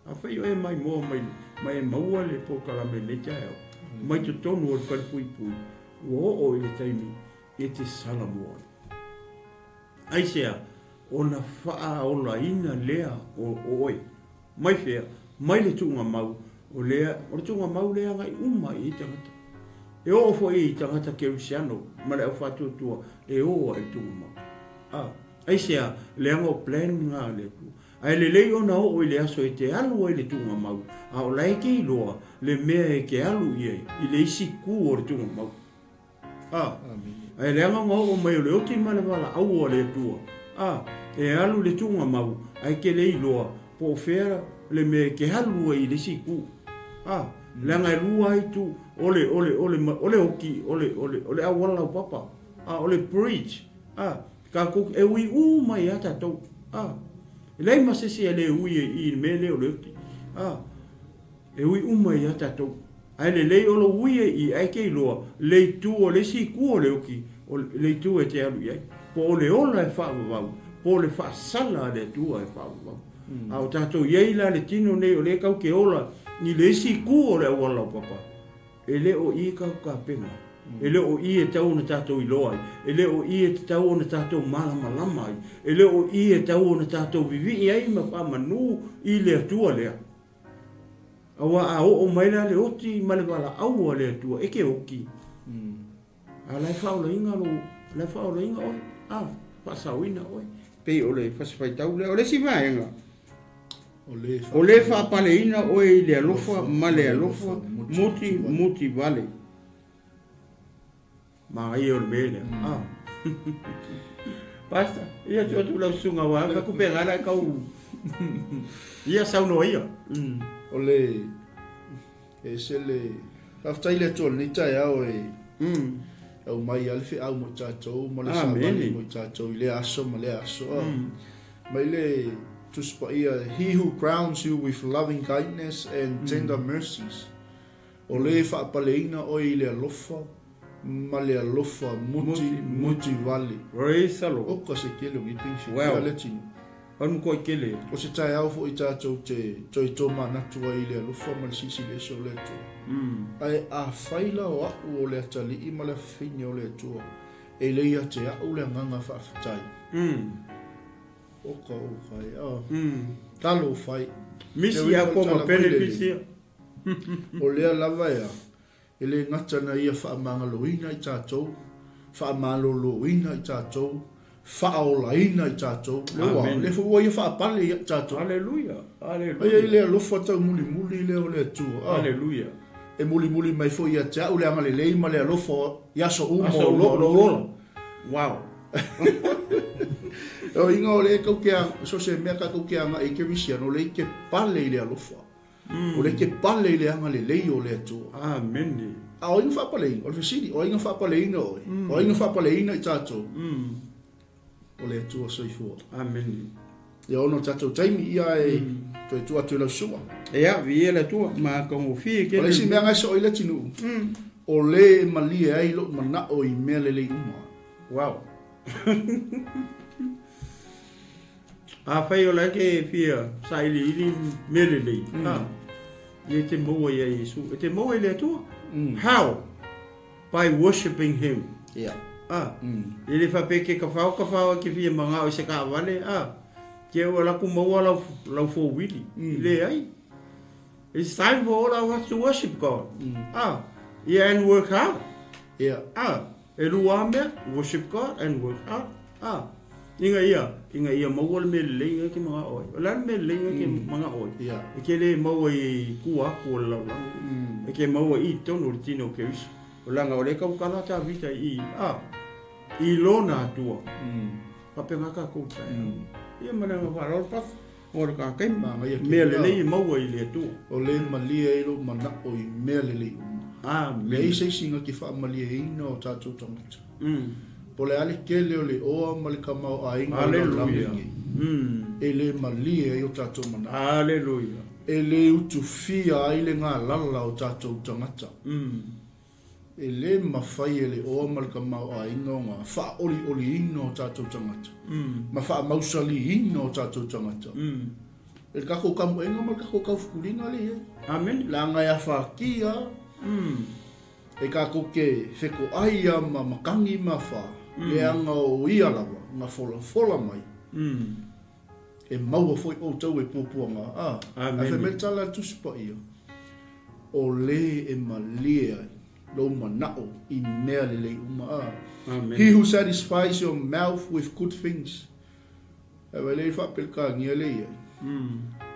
Afai oe e maimoa mai ma e maua le polokalame i lenei taeao, mai totonu o le falepuipui, ua oo i le taimi e te salamo ai. Aisea? Ona faaolaina lea o oe. Mai fea? Mai le tuugamau, o lea, o le tuugamau lea e agai uma i ai tagata. E oo foi i tagata kerisiano ma le aufaatuatua e o ai i le tuugamau. A, aisea? Leaga o plan na a le Atua. Ae lelei ona oo i le aso e te alu ai i le tuugamau, a o la e te iloa le mea e te alu i ai i le isi ku o le tuugamau. A, ae leaga ona oo mai o le oti ma le valaau a le Atua, a, e alu i le tuugamau, ae te le iloa po o fea le mea e te alu ai i le isi itu. A, leaga e lua lava itu, o le, o le, o le, o le oti, o le, o le, o le auala laupapa, a, o le bridge, a, tatou, e ui uma ai lava tatou. A, e leai ma se isi e le ui ai i i le mea lea o le oti. A, E ui uma ia tatou. Ae lelei o lou ui e i ae ke iloa le itu o le isi itu o le oki, o le itu e te alu i ai. Po o le ola e faavavau, po o le faasala a le Atua e faavavau. A o tatou i ai la le tino nei o lea tau ke ola i le isi itu o le auala o Papa, e le o i kau kapena. E le o i e tau ona tatou iloa ai, e le o i e tatau ona tatou malamalama ai, e le o i e tau ona tatou vivii ai ma faamanu i le Atua lea. Aua a oo mai la le oti ma le valaau a le Atua, e ke oki. A la e faaolaina lou, la e faaolaina oe, a, faasaoina oe. Pei o le fasifaitau lea. O le isi vaega, o le faapaleina oe i le alofa ma le alofa muti muti vale. Manaia o le mea lea. Pastor, ia tuu atu lau susuga aua fai atu pe gala e kau ia saunoa ia. O le e ese le faafetai le Atua i lenei taeao e aumai lava le feau mo i tatou ma le savali mo i tatou i lea aso ma lea aso. Mai le Tusi Paia, He who crowns you with loving kindness and tender mercies. O le e faapaleina oe i le alofa ma le alofa muti muti vale. Praise the Lord. Oka se kele o nei penefiti a le tino. Honu koi kele. O se taeao foi tatou te toe tomanatu ai i le alofa ma le silisili ese o le Atua. Ae afai la o a'u o le atalii ma le afafine o le Atua, e le ia te a'u le agaga faafetai. Oka oka e a. Talofa e. Misi a ko ma pele pisia. O lea lava ea, e le gata na ia faamagaloina i tatou, faamaloloina i tatou, faaolaina i tatou, lea ua, lea foi ua ia faapale ia i tatou. Aleluia, aleluia. Aia i le alofa taumulimuli lea o le Atua. Aleluia. E mulimuli mai foi ia te au le agalelei ma le alofa i aso uma o lou ola. Wow. O iga o le kau ke so se mea ka kau ke agai i kerisiano, o le ke pale i le alofa. O le ke pale i le agalelei o le Atua. Amene. A o ai na faapaleina? O le fesili, o ai na faapaleina oe? O ai na faapaleina i tatou? O le Atua soifua. Amene. Ia ona o tatou taimi ia e toe tuu atu i lau susuga. Ia, viia le Atua, matagofie tele. O le isi mea na e soo ai le atunuu, o le e malie ai lou manao i mea lelei uma. Wow. Afai o la e ke fia sailiili mea lelei, a, ia e te maua ia Iesu, e te maua i le Atua. How? By worshipping Him. Yeah. A, e le faapea ke kafao kafao e ke fia magao i se kaavale, a, ke ua laku maua lau, lau fowili. Leai. It's time for all of us to worship God. A, yeah, and work hard. Yeah. A, E lua a mea, worship God and work hard. A, ina ia, ina ia maua le mea lelei ina e te manao ai. O le a le mea lelei ina e te manao ai? Yeah. E ke le maua i tua atu o le lalolagi. E ke maua i totonu o le tino o Keriso. O leaga o lea e tautala a Tavita i, a, i lona Atua. Faapena tatou taeao. Ia ma le agaga faaaloalo, Pastor. O le kakaimi, Manaia ke mea lelei e maua i le Atua. O le malie ai lou manao i mea lelei uma. Amen. Leai se isi na te faamalieina o tatou tagata. Po o le a le tele o le oa ma le tamaoaiga o le lalolagi lenei, e le malie ai o tatou manao. Aleluia. E le utufia ai le galala o tatou tagata. E le mafai e le oa ma le tamaoaiga ona faaolioliina o tatou tagata ma faamausaliina o tatou tagata e le tatou tamoega ma le tatou taufukuliga lea i ai. Amene. Leaga e afatia e tatou te fetoai ia ma matagi ma afa, leaga o ia lava na folafola mai. E maua foi outou e puapuaga, a. Amene. Ae fai mai le tala a le Tusi Paia, O le e malie ai lou manao i mea lelei uma, a. Amene. He who satisfies your mouth with good things. Ae vaai lea i le faapelekania lea i ai.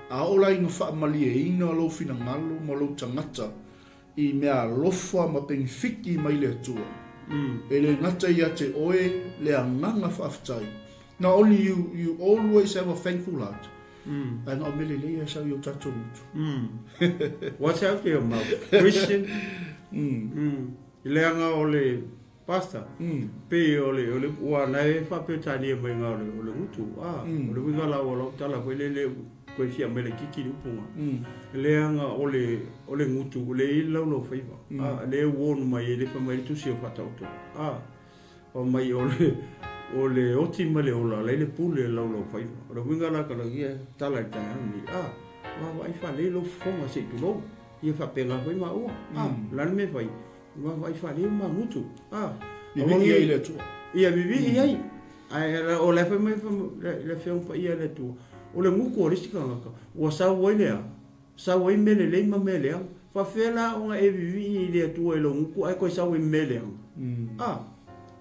A oo la ina faamalieina lou finagalo ma lou tagata i mea alofa ma penefiti mai le Atua, e le gata ia te oe le agaga faafetai, Not only you, you always have a thankful heart, ae na o mea lelei e sau i o tatou gutu. Watch out your mouth, Christian. I leaga o le pastor, pei o le, o le, ua na e faaperetania mai ga o le, o le gutu, a, o le uiga la ua lau tala foi lele koe fia mai le kiki le upu ga. Leaga o le, o le gutu, o le i le laulau faiva, a, le warn mai e le fai mai le tusi o faataoto, a. Fai mai o le, o le oti ma le ola, la i le pule o le laulaufaiva. O le uiga la ka ia tala i le taeao lenei, a, vaavaai faalelei lou fofoga se i tulou. Ia faapena foi maua, a, o le a le mea e fai? Vaavaai faalelei ma magutu, a. Vivii ai i le Atua. Ia vivii ai. Ae o la e fai mai le Afioga Paia a le Atua, o le gutu o le isi tagata, ua sau ai le a? Sau ai mea lelei ma mea leaga. Faafefea la ona e vivii i le Atua i lou gutu ae toe sau ai ma mea leaga? A,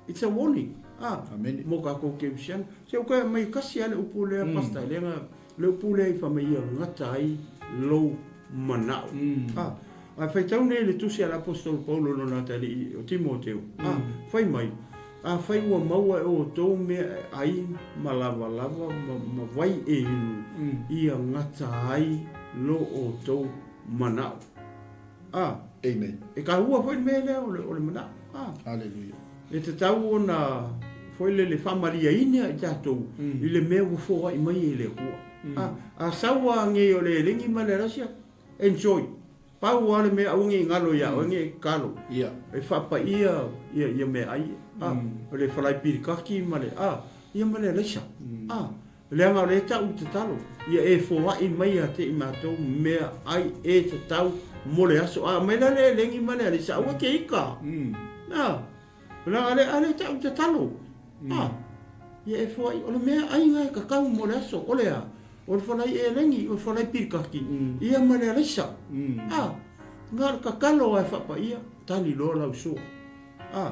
it's a warning. A, Amene. mo tatou kerisiano. Se ua toe aumai tasi lava le upu lea, Pastor, leaga le upu lea i fai mai ia gata ai lou manao. A, ae faitau nei i le tusi a le Aposetolo Paulo i lona atalii o Timoteo, a, fai mai, Afai ua maua e outou mea e ai ma lavalava ma wai e inu, ia gata ai lo outou manao. A. Amen. E kahua foi le mea lea o le manao. A. Hallelujah. E tatau ona foi lele faamaliaina i tatou i le mea ua foai mai e le Atua. A, a sau a ngei o le elegi ma le alasia, enjoy. Pau lava le mea aua ne i galo ia oe ne i kalo. Ia. E faapaia ia ia meaai a o le falai pilikaki ma le a ia ma le alaisa. A leaga o lea e tau i tatalo ia e foai mai ia te i matou mea ai e tatau mo le aso. A aumai la le elegi ma le alaisa aua ke ika. A leaga le a lea e tau i tatalo. A ia e foai o le mea aiga e kakau mo le aso o le a? O le falai elegi, o le falai pilikaki, ia ma le alaisa. A, na o le kakalo lava e faapaia, tali loa lau sua. A,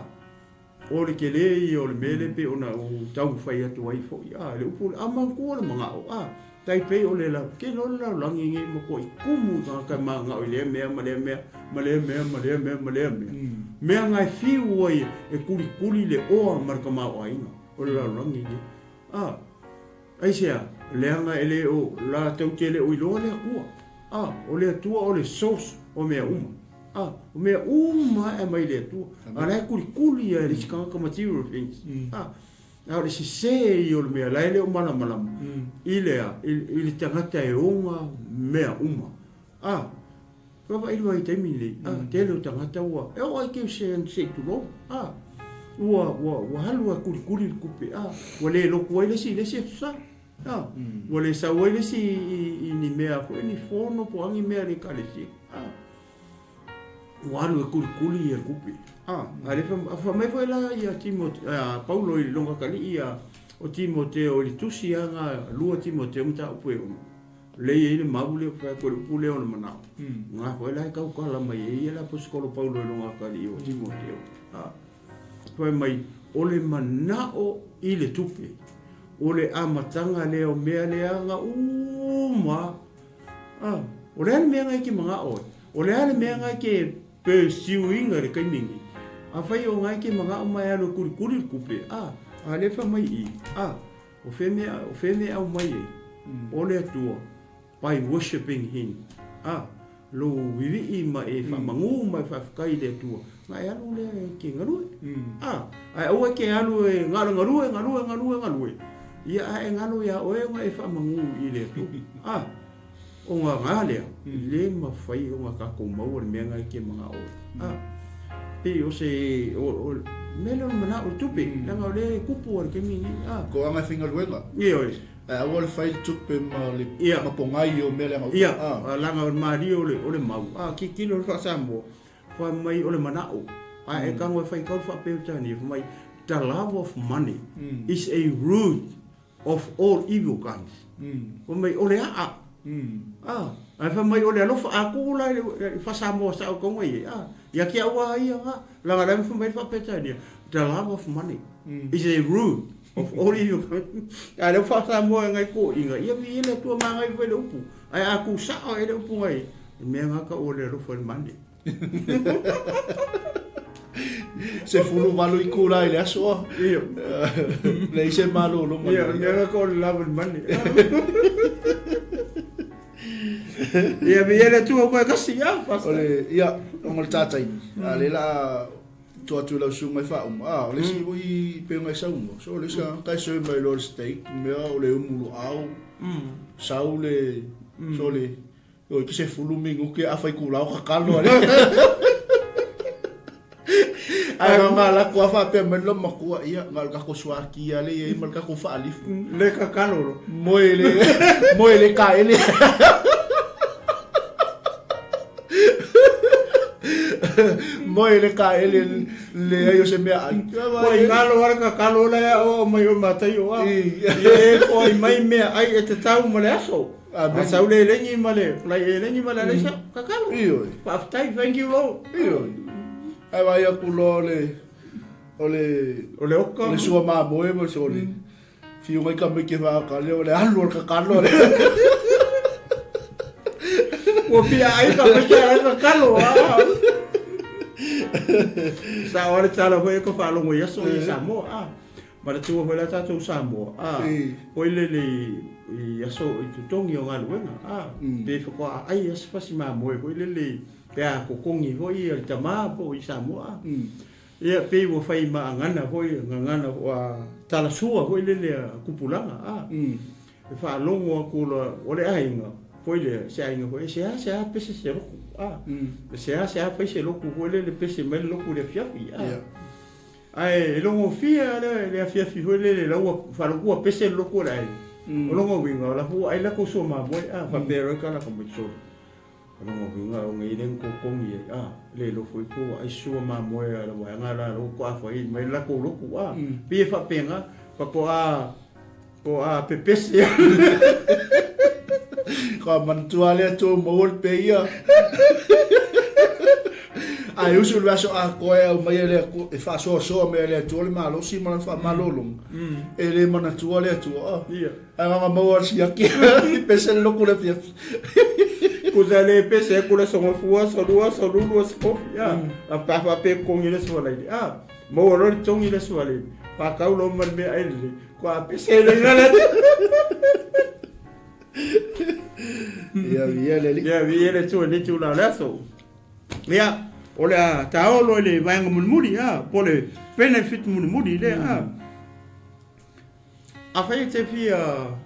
o le tele ia o le mea lea pei ona ou taumafai atu ai foi, a, le upu, a manatua le manao, a, tai pei o le lau, tele o le lalolagi nei matuai tumu i tagata e mananao i lea mea ma lea mea, ma lea mea, ma lea mea, ma lea mea. Mea na e fiu ai e kulikuli le oa ma le tamaoaiga o le lalolagi nei. A. Aisea? Leaga e le o latou te le o iloa le Atua. A, o le Atua o le source o mea uma. A, o mea uma e aumai i le Atua. A la e kulikuli ia e le isi tagata material things. A, a o le sese ia o le mea la e le o malamalama i le a? I le tagata e ona mea uma. A, Vaavaai loa i taimi nei, a, tele o tagata ua, e oo ai keu se se i tulou, a, ua, ua, ua alu a kulikuli le tupe, a, ua le lotu ai le isi i le isi aso sa, a, ua le sau ai le isi i, i, i ni mea foi, ni fono po o a ni mea a le ekalesia, a, ua alu e kulikuli ia le tupe, a, a le fa, fai mai foi la ia Timote, a Paulo i le logoakalii ia o Timoteo i le tusi a na lua Timoteo mataupu e 6. Lei ai le mau lea, fai atu le upu lea o le manao. Nga foi la e tautala mai ai ia le aposetolo Paulo i lona atalii o Timoteo. Fai mai, o le manao i le tupe, o le amataga lea o mea leaga uma. O le a le mea na e te manao ai? O le a le mea na e te pursue ina i le taimi nei? Afai o na e te manao ma e alu e kulikuli le tupe, a lea fai mai i, O fea mea, o fea mea e aumai ai? O le Atua, by worshipping Him. A, lou vivii ma e faamagū ma e faafetai i le Atua, na e alu lea e te galue. A, ae aua e te alu e na o le galue, galue, galue, galue, ia a e galo iā oe ona e faamagū i le Atua. A, o ngā ngā lea, le mafai ona tatou maua le mea na e te manao ai. A, pei o se, o, o, mea lea o le manao o le tupe, leaga o lea e kupu a le taimi lenei. A. Ko anga e faigaluega. Ioe. Ae aua le fai le tupe ma le Ia. ma pongai o mea leaga uma. Ia, A. leaga o le malie o le, o le mau. A, tilotilo le faa-Samoa, fai mai o le manao. A e tago e faitau le faa-Peretania, fai mai, the love of money is a root of all evil kinds. Fai mai, o le aa. A, ae fai mai, o le alofa. A tuu la i le faa-Samoa sao tonu ai, a, ia te au lava ia na. Leaga o la e fai mai le faa-Peretania, the love of money is a root of all evil kinds. A o lea ua faa-Samoa e nai toeaiina, ia viia le Atua manaia foi le upu. Ae a tuu sao i ai le upu nai, o le mea lena tau o le alofa i le money. 18 itula i le aso a. Io. Leai se malologa. Ia, o le mea ko le lava le mani. Ia, me ia le atua koe kasi, ia, pastor. O le, ia, ona o le tātaini. A le la tua atu i lau susuga i faauma. A, o le isi foi pei ona e saunoa. So, o le isi tagata e serve mai loa le steak, mea o le umu luau, sau le, so le, Oi ke 10 minuti a fai kula o kakalo ale. Ae nga nga la kua faapea mai lo matua ia nga le kako suaki ale ia ma le kako faalifu. Le kakalo lo. Moe le moe le ka ele. Moe le ka ele le ai o se mea ai. Ko i ngalo ara kakalo la ia o mai o matai o a. Ia e ko ai mai mea ai e te tau ma le aso. A sau le elegi ma le falai elegi ma le alaisa, kakalo. Ioe. Faafetai, thank you Lord. Ioe. Ae vaai atu loa o le o le O le oka. O le sua mamoe ma so le fiu mai ka mai ke whaakale o le alu o le kakalo le. Ua fia ai ka mai ke ai kakalo. Sao lava le tala foi e ka faalogo i aso ia Samoa a. Manatua foi la tatou Samoa a. Foi lele i aso i totogi o galuega a. Pe faatoa aai lava se fasi mamoe foi lele pe a totogi foi ia le tama po o i Samoa a. Ia pei ua fai ma agana foi gagana ua talasua foi lele a tupulaga a. E faalogo atu loa o le aiga foi lea, se aiga foi, e seasea pese se lotu, a. E seasea fai se lotu foi lele pese mai le lotu i le afiafi, a. Ae e logofia le le afiafi foi lele la ua faalogo ua pese le lotu o le aiga. O lona uiga o la foi ua ai latou sua mamoe, a, faapea loa tala tamaiti solo. O lona uiga o nei lea na totogi ai, a, le iloa foi po ua ai sua mamoe a le vaega la lea faatoa fai mai le latou lotu, a. Pei e faapena, faatoa Ko a pepese. Ko a manatua le Atua ua maua le peia. Ae usu le aso atoa e aumai e le Atua, e faasoasoa mai e le Atua le malosi ma lana faamalologa. E le manatua le Atua. Ae na ona maua le siaki pese le lotu i le afiafi. Kusa le pese aku le aso gafua, aso lua, aso lulu, aso kofi. A pe a faapea e totogi le aso valaili. A maua loa le totogi le aso valaili. Faatau loa ma le meaai lelei. Kua pese le ngala. Ia via le li. Ia via le tu le tu la le aso. Ia, o le a taolo i le vaega mulimuli, a, po le benefit mulimuli lea, a. Afai e te fia,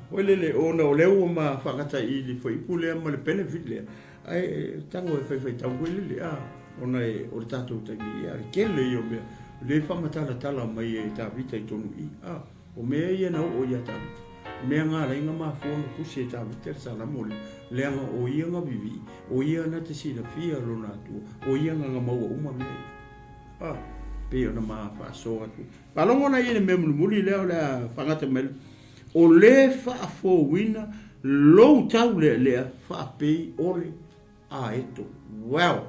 foi lele, ona o lea ua ma faagata i le fuaiupu lea ma le benefit lea, ae tago e faifaitau foi lele, a, ona e, o le tatou taimi, ia, le tele ia o mea, lea e faamatalatala mai e Tavita i totonu i i, a, o mea ia na oo ia Tavita, mea na ala ai na mafua ona tusi e Tavita le Salamo lea, leaga o ia na vivii, o ia na te silafia lona Atua, o ia na na maua uma mea ia, a, pei ona ma faasoa atu. Faalogo la ia i le mea mulimuli lea o le a faagata mai, o le faafouina lou taulealea faapei o le aeto. Well!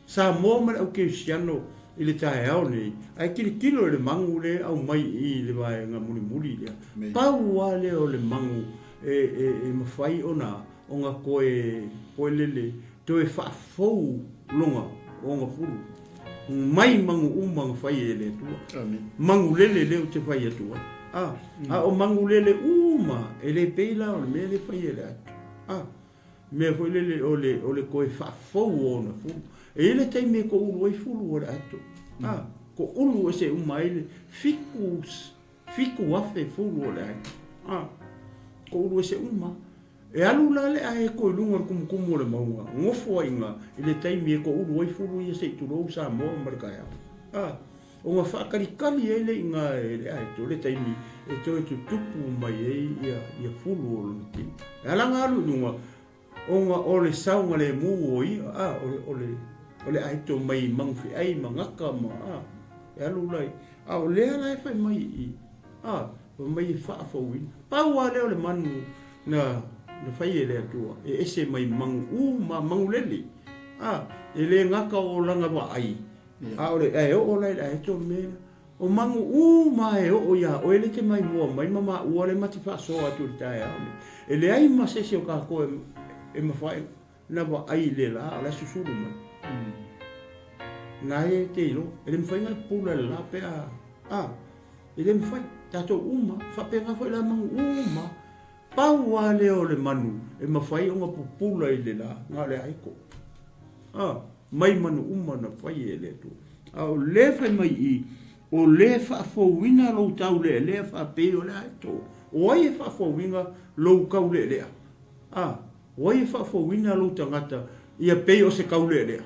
Samoa ma le au kerisiano i le taeao nei, ae tilotilo i le magu lea e aumai i le vaega mulimuli lea. Pau lava lea o le magu e mafai ona ona toe foi lele, toe faafou lona ona fulu mai magu uma na fai e le Atua. Amen. Magu lele lea ou te fai atu ai. A, a o magu lele uma e le pei la o le mea lea e fai e le Atua. A, mea foi lele o le, o le toe faafou o ona fulu. E i ai le taimi e toulu ai fulu o le ato. A, toulu ese uma ai le 7,000 fulu o le ato. A, toulu ese uma. E alu la le aeto i luga o le tumutumu o le mauga, nofo ai i ina i le taimi e toulu ai fulu ia se i tulou Samoa ma le taeao. A, ona faatalitali ai lea i ina e le aeto le taimi e toe tutupu mai ai ia, ia fulu o lona tino. E ala ona alu i luga, ona o le saogalemu o ia, a, o le, o le, o le aeto mai magufeai ma gata ma, a, e alu la i, a o lea la e fai mai i i, a, fai mai e faafouina. Pau lava lea o le manu Na, na fai e le Atua, e ese mai magu uma, magu lele. A, e le gata o lana vaai, a o le, ae oo la i le aeto le mea lea. O magu uma e oo iā oe lea e te maimoa mai ma maua lea ma te faasoa atu i le taeao nei. E leai ma se isi o tatou e, e mafai na vaai i le la, o la e susulu mai. Na e te iloa, e le mafai ona e pupula i le la pe a, a, e le mafai. Tatou uma, faapena foi la magu uma. Pau lava lea o le manu e mafai ona pupula i le la, na o le aeko. A, mai manu uma na fai e le Atua. A o lea fai mai i, o lea e faafouina lou taulealea faapei o le aeto. O ai e faafouina lou taulealea? A, o ai e faafouina lou tagata ia pei o se taulealea?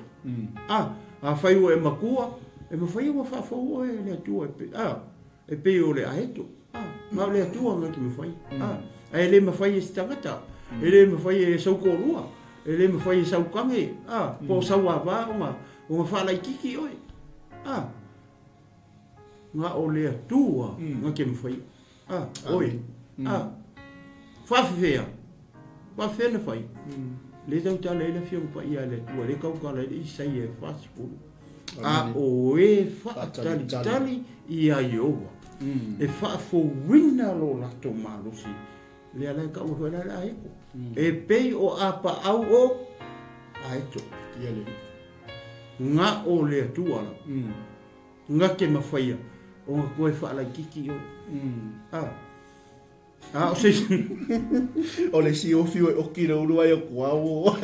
A, afai ua e matua, e mafai ona faafou oe e le Atua e pei, a, E pei o le aeto, a, na o le Atua na te mafai, a, ae le mafai e se tagata, e le mafai e sau toalua, e le mafai e sau tane, a, po o sau ava ona, ona faalaititi oe, a, na o le Atua na te mafai, a, oe, a, faafefea, faafefea na fai, le tautala ai le Afioga Paia a le Atua, le tautala ai le Isaia 40. A o e faatalitali iā Ieova, e faafouina lo latou malosi, lea la e taua foi la le aeto, e pei o apaau o aeto. Na o le Atua lava. Na te mafaia ona toe faalaititi oe. A. A o se isi. O le isi o fiu e oki le ulu ai aku au.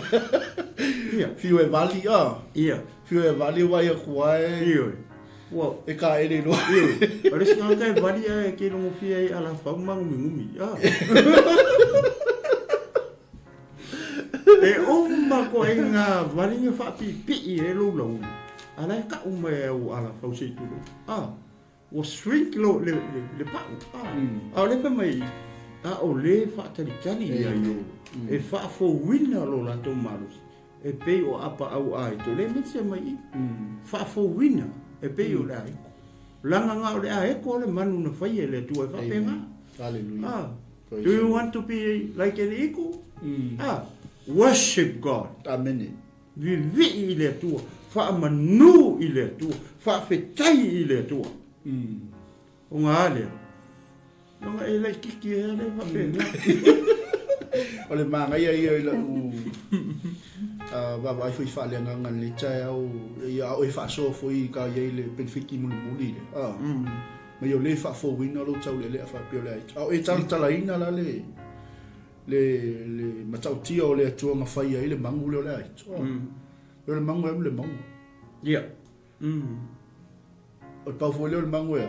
Ia. Fiu e vali a. Ia. Fiu e vali vai aku ai. Ioe. Ua. E ka ele loa. Ioe. O le isi tagata e vali ae ke logofia ai alafau ma gumigumi. A. E uma koʻoaiga valiga faapiipii ai lou laulu, a la e kaʻu mai au alafau se i tulou. A, ua shrink lo, le, le, le paʻu. A, a o lea fai mai, a o lē faatalitali ia i o, e faafouina lo latou malosi, e pei o apaau aeto, lea e mention mai i i, faafouina e pei o le aeko. Leaga na o le aeko o le manu na faia e le Atua e faapena. Hallelujah. Ah, do you want to be like an eagle? Mm. Ah, worship God. Amen. Vivii i le Atua, faamanu i le Atua, faafetai i le Atua. O ngā lea. Longa e laititi e ale faapena. O le manaia ia i lau vaavaai foi faaleagaga i lenei taeao, ia a oe faasoa foi ka i ai le penefiti mulimuli lea. Ah. Ma ia o lē faafouina lou taulealea faapea o le aitu. A o e talatalaina la le le le matautia o le Atua na fai ai le magu lea o le aitu. Ah. O le magu e alu i le mauga. Ia. O le pau foi lea o le magu e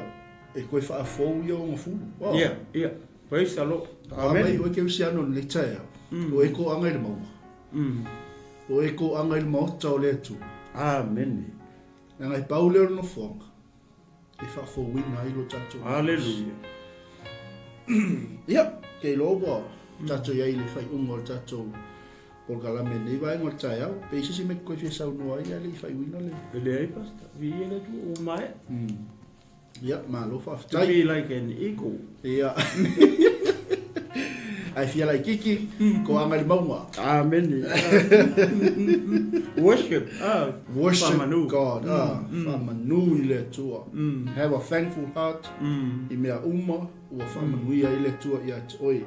e toe faafou ia ona fulu. Oh. Ia, ia. Praise the Lord. Amen. Mai oe kerisiano i lenei taeao. O e koaga i le mauga. O e koaga i le maota o le Atua. Amen. Leaga e pau lea o le nofoaga e faafouina ai lo tatou. Hallelujah. Ia, ke iloa ua tatou i ai i le faaiuga o le tatou polokalame i lenei vaega o le taeao. Pe i se isi mea e te toe fia saunoa ai ae le i faaiuina le. E leai, Pastor. Viia le Atua, ua maea. Ia, malo faafetai. To be like an eagle. Ia. Ae fia laititi, ko aga i le mauga. Amene. Worship. Ah, Worship faamanu. God. Ah, faamanu i le Atua. Have a thankful heart i mea uma ua faamanuia ai le Atua ia te oe.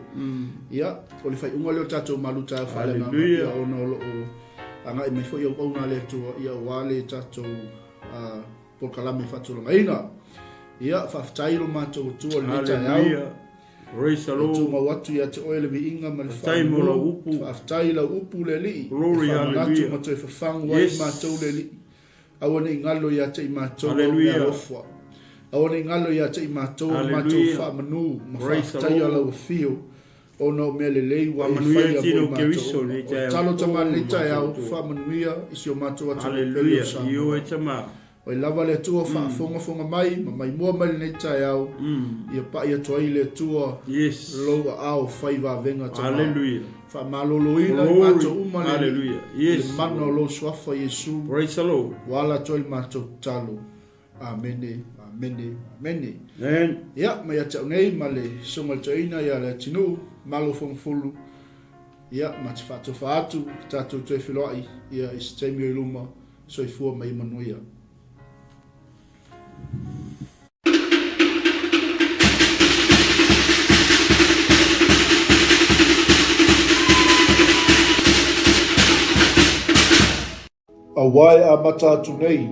Ia, o le faaiuga lea o le tatou malu taeao faaleagaga, Hallelujah. ia ona o lo o agai mai foi auauna a le Atua, ia aua le tatou polokalame faatulagaina. Ia, faafetai lo matou Atua i lenei taeao. Hallelujah. Praise the E Lord. tumau atu ia te oe le viiga ma le Faafetai mo faamanu. lau upu. Faafetai lau upu le Alii. Glory, E faamanatu hallelujah. ma toe fafagu ai Yes. matou le Alii. Aua ne i galo ia te i matou au mea Hallelujah. alofa. Aua ne i galo ia te i matou au matou Hallelujah. faamanu ma Praise the faafetaia Lord. lau afio ona o mea lelei ua e Faamanuia faia mo tino i matou Keriso uma. nei O taeao. talo tama Oh, lenei taeao, matou. faamanuia i si o matou atunuu pele o Hallelujah. Samoa. Ioe tama. Oi lava le Atua faafogafoga mai ma maimoa mai lenei taeao, ia pai atu ai le Atua Yes. lou aao fai vavega tama. Hallelujah. Faamaloloina i Glory. matou uma le Alii, Hallelujah. i le Yes. mana o lou suafa Iesu, Praise the Lord. ua ala atu ai le matou tatalo. Amene, amene, amene. Amen. Ia, mai ia te au nei ma le susuga i le toeaina ia Leatinuu, Malo Fongafulu, ia, ma te faatofa atu, tatou toe feloai, ia, i se taimi o i luma. Soifua ma ia manuia. Aua e amata atu nei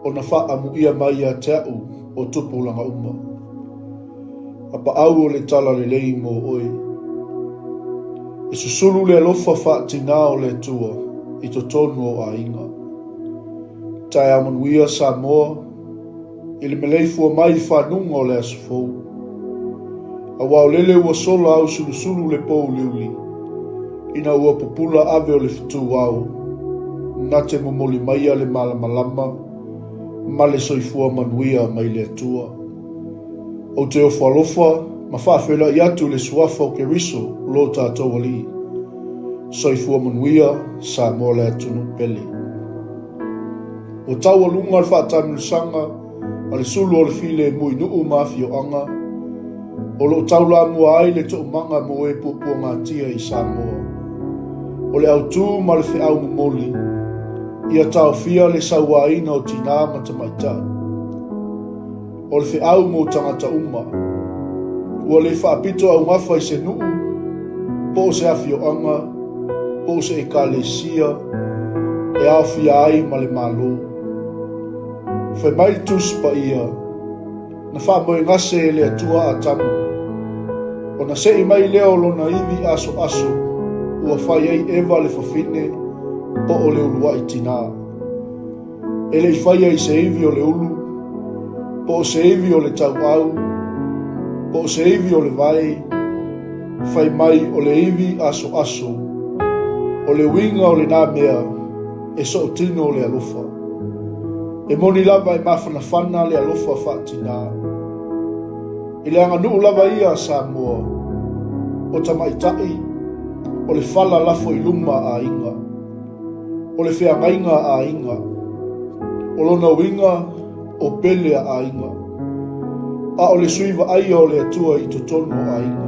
ona faaamuia mai ia te a'u o tupulaga uma. A paau o le talalelei mo oe. E susulu le alofa faatinā o le Atua i totonu o aiga. Taeao manuia Samoa i le meleifua mai i fanuga o le aso fou. Aua o lele ua sola au sulusulu le pouliuli, ina ua pupula ave o le fetu ao, na te momoli maia le malamalama ma le soifua manuia mai le Atua. Ou te ofo alofa ma faafeiloai atu i le Suafa o Keriso lo tatou Alii. Soifua manuia Samoa le atunuu pele. Ua taualuga le faataamilosaga a le sulu o le filemu i nuu ma afioaga o lo o taulamua ai le toomaga mo e puapuagatia i Samoa. O le autū ma le feau momoli, ia taofia le sauaina o tinā ma tamaitai. O le feau mo tagata uma. Ua le faapito augafa i se nuu, po o se afioaga, po o se ekalesia, e aofia ai ma le Malo. Fai mai le Tusi Paia, Na faamoegase e le Atua Atamu, ona se'i mai lea o lona ivi asoaso ua fai ai Eva le fafine po o le uluai tinā. E le i faia i se ivi o le ulu, po o se ivi o le tauau, po o se ivi o le vae, fai mai o le ivi asoaso, o le uiga o lenā mea e sootino le alofa. E moni lava e mafanafana le alofa faatinā. I le aganuu lava ia a Samoa, o tamaitai, o le fala lafo i luma a aiga. O le feagaiga a aiga. O lona uiga, o pele a aiga. A o le sui vaaia o le Atua i totonu o aiga.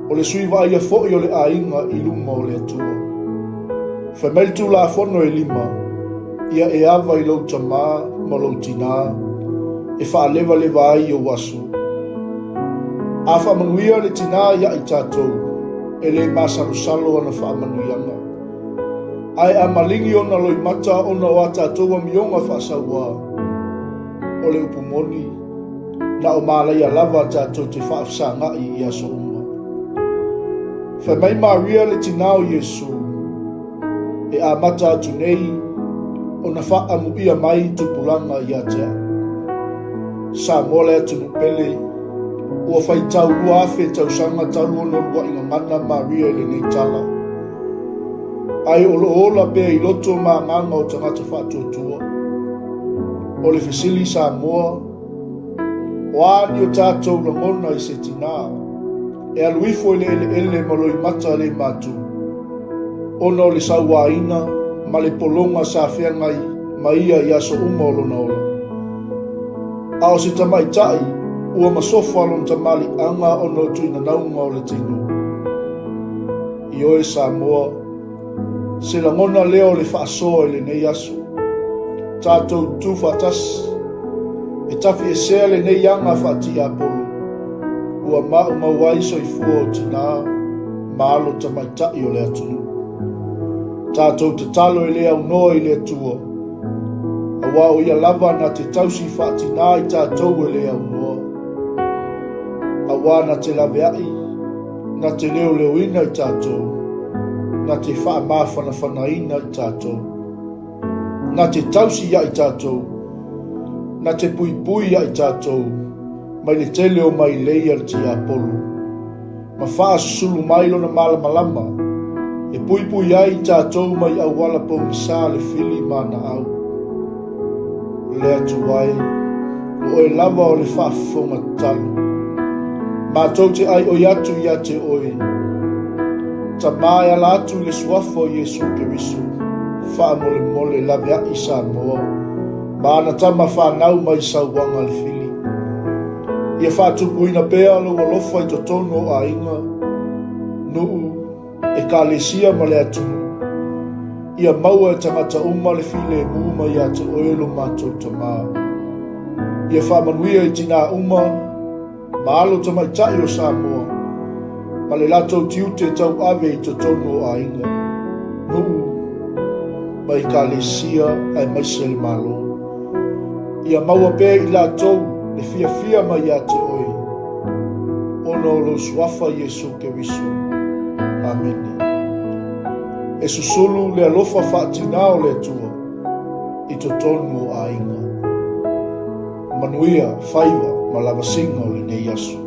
O le sui vaaia foi o le aiga i luma o le Atua. Fai mai le Tulafono e lima, Ia e ava i lou tamā ma lou tinā, e faalevaleva ai ou aso. A faamanuia le tinā ia i tatou, e le masalosalo ana faamanuiaga. Ae a maligi ona loimata ona o a tatou amioga faasauā, o le upu moni, na o malaia lava tatou te faafesagaʻi i aso uma. Fai mai Maria le tinā o Iesu, e amata atu nei ona faaamuia mai tupulaga ia te au. Samoa le atunuu pele, ua faitau 2000 tausaga talu ona uluai gagana Maria i lenei tala. Ae o lo o ola pea i loto ma agaga o tagata faatuatua. O le fesili Samoa, o a ni o tatou lagona i se tinā e alu ifo i le eleele ma loimata le matu, ona o le sauaina ma le pologa sa feagai ma ia i aso uma o lona ola. A o se tamaitai ua masofa lona tamaliiaga ona o tuinanauga o le tino. Ioe Samoa, se lagona lea o le faasoa i lenei aso. Tatou tutu faatasi, e tafiesea lenei aga faatiapolo, ua maumau ai soifua o tinā ma alo tamaitai o le atunuu. Tatou tatalo e le aunoa i le Atua, aua o ia lava na te tausi faatinā i tatou e le aunoa. Aua na te laveai, na te leoleoina i tatou, na te faamafanafanaina i tatou, na te tausi ia i tatou, na te puipui ia i tatou mai le tele o mailei a le tiapolo, ma faasusulu mai lona malamalama e puipui ai i tatou mai auala pogisa le fili ma ana au. Le Atua e, o oe lava o le faafofoga tatalo. Matou te aioi atu ia te oe, Tama e ala atu i le suafa o Iesu Keriso, faamolemole laveai Samoa ma ana tama fanau mai sauaga le fili. Ia faatupuina pea lou alofa i totonu o aiga, nuu, Ekalesia ma le atunuu. Ia maua e tagata uma le filemu mai ia te oe lo matou Tamā. Ia faamanuia i tinā uma ma alo tamaitai o Samoa ma le latou tiute tauave i totonu o aiga, nuu ma Ekalesia aemaise le Malo. Ia maua pea i latou le fiafia mai ia te oe, ona o lou suafa Iesu Keriso. Amene. E susulu le alofa faatinā o le Atua i totonu o aiga. Manuia faiva ma lavasiga o lenei aso.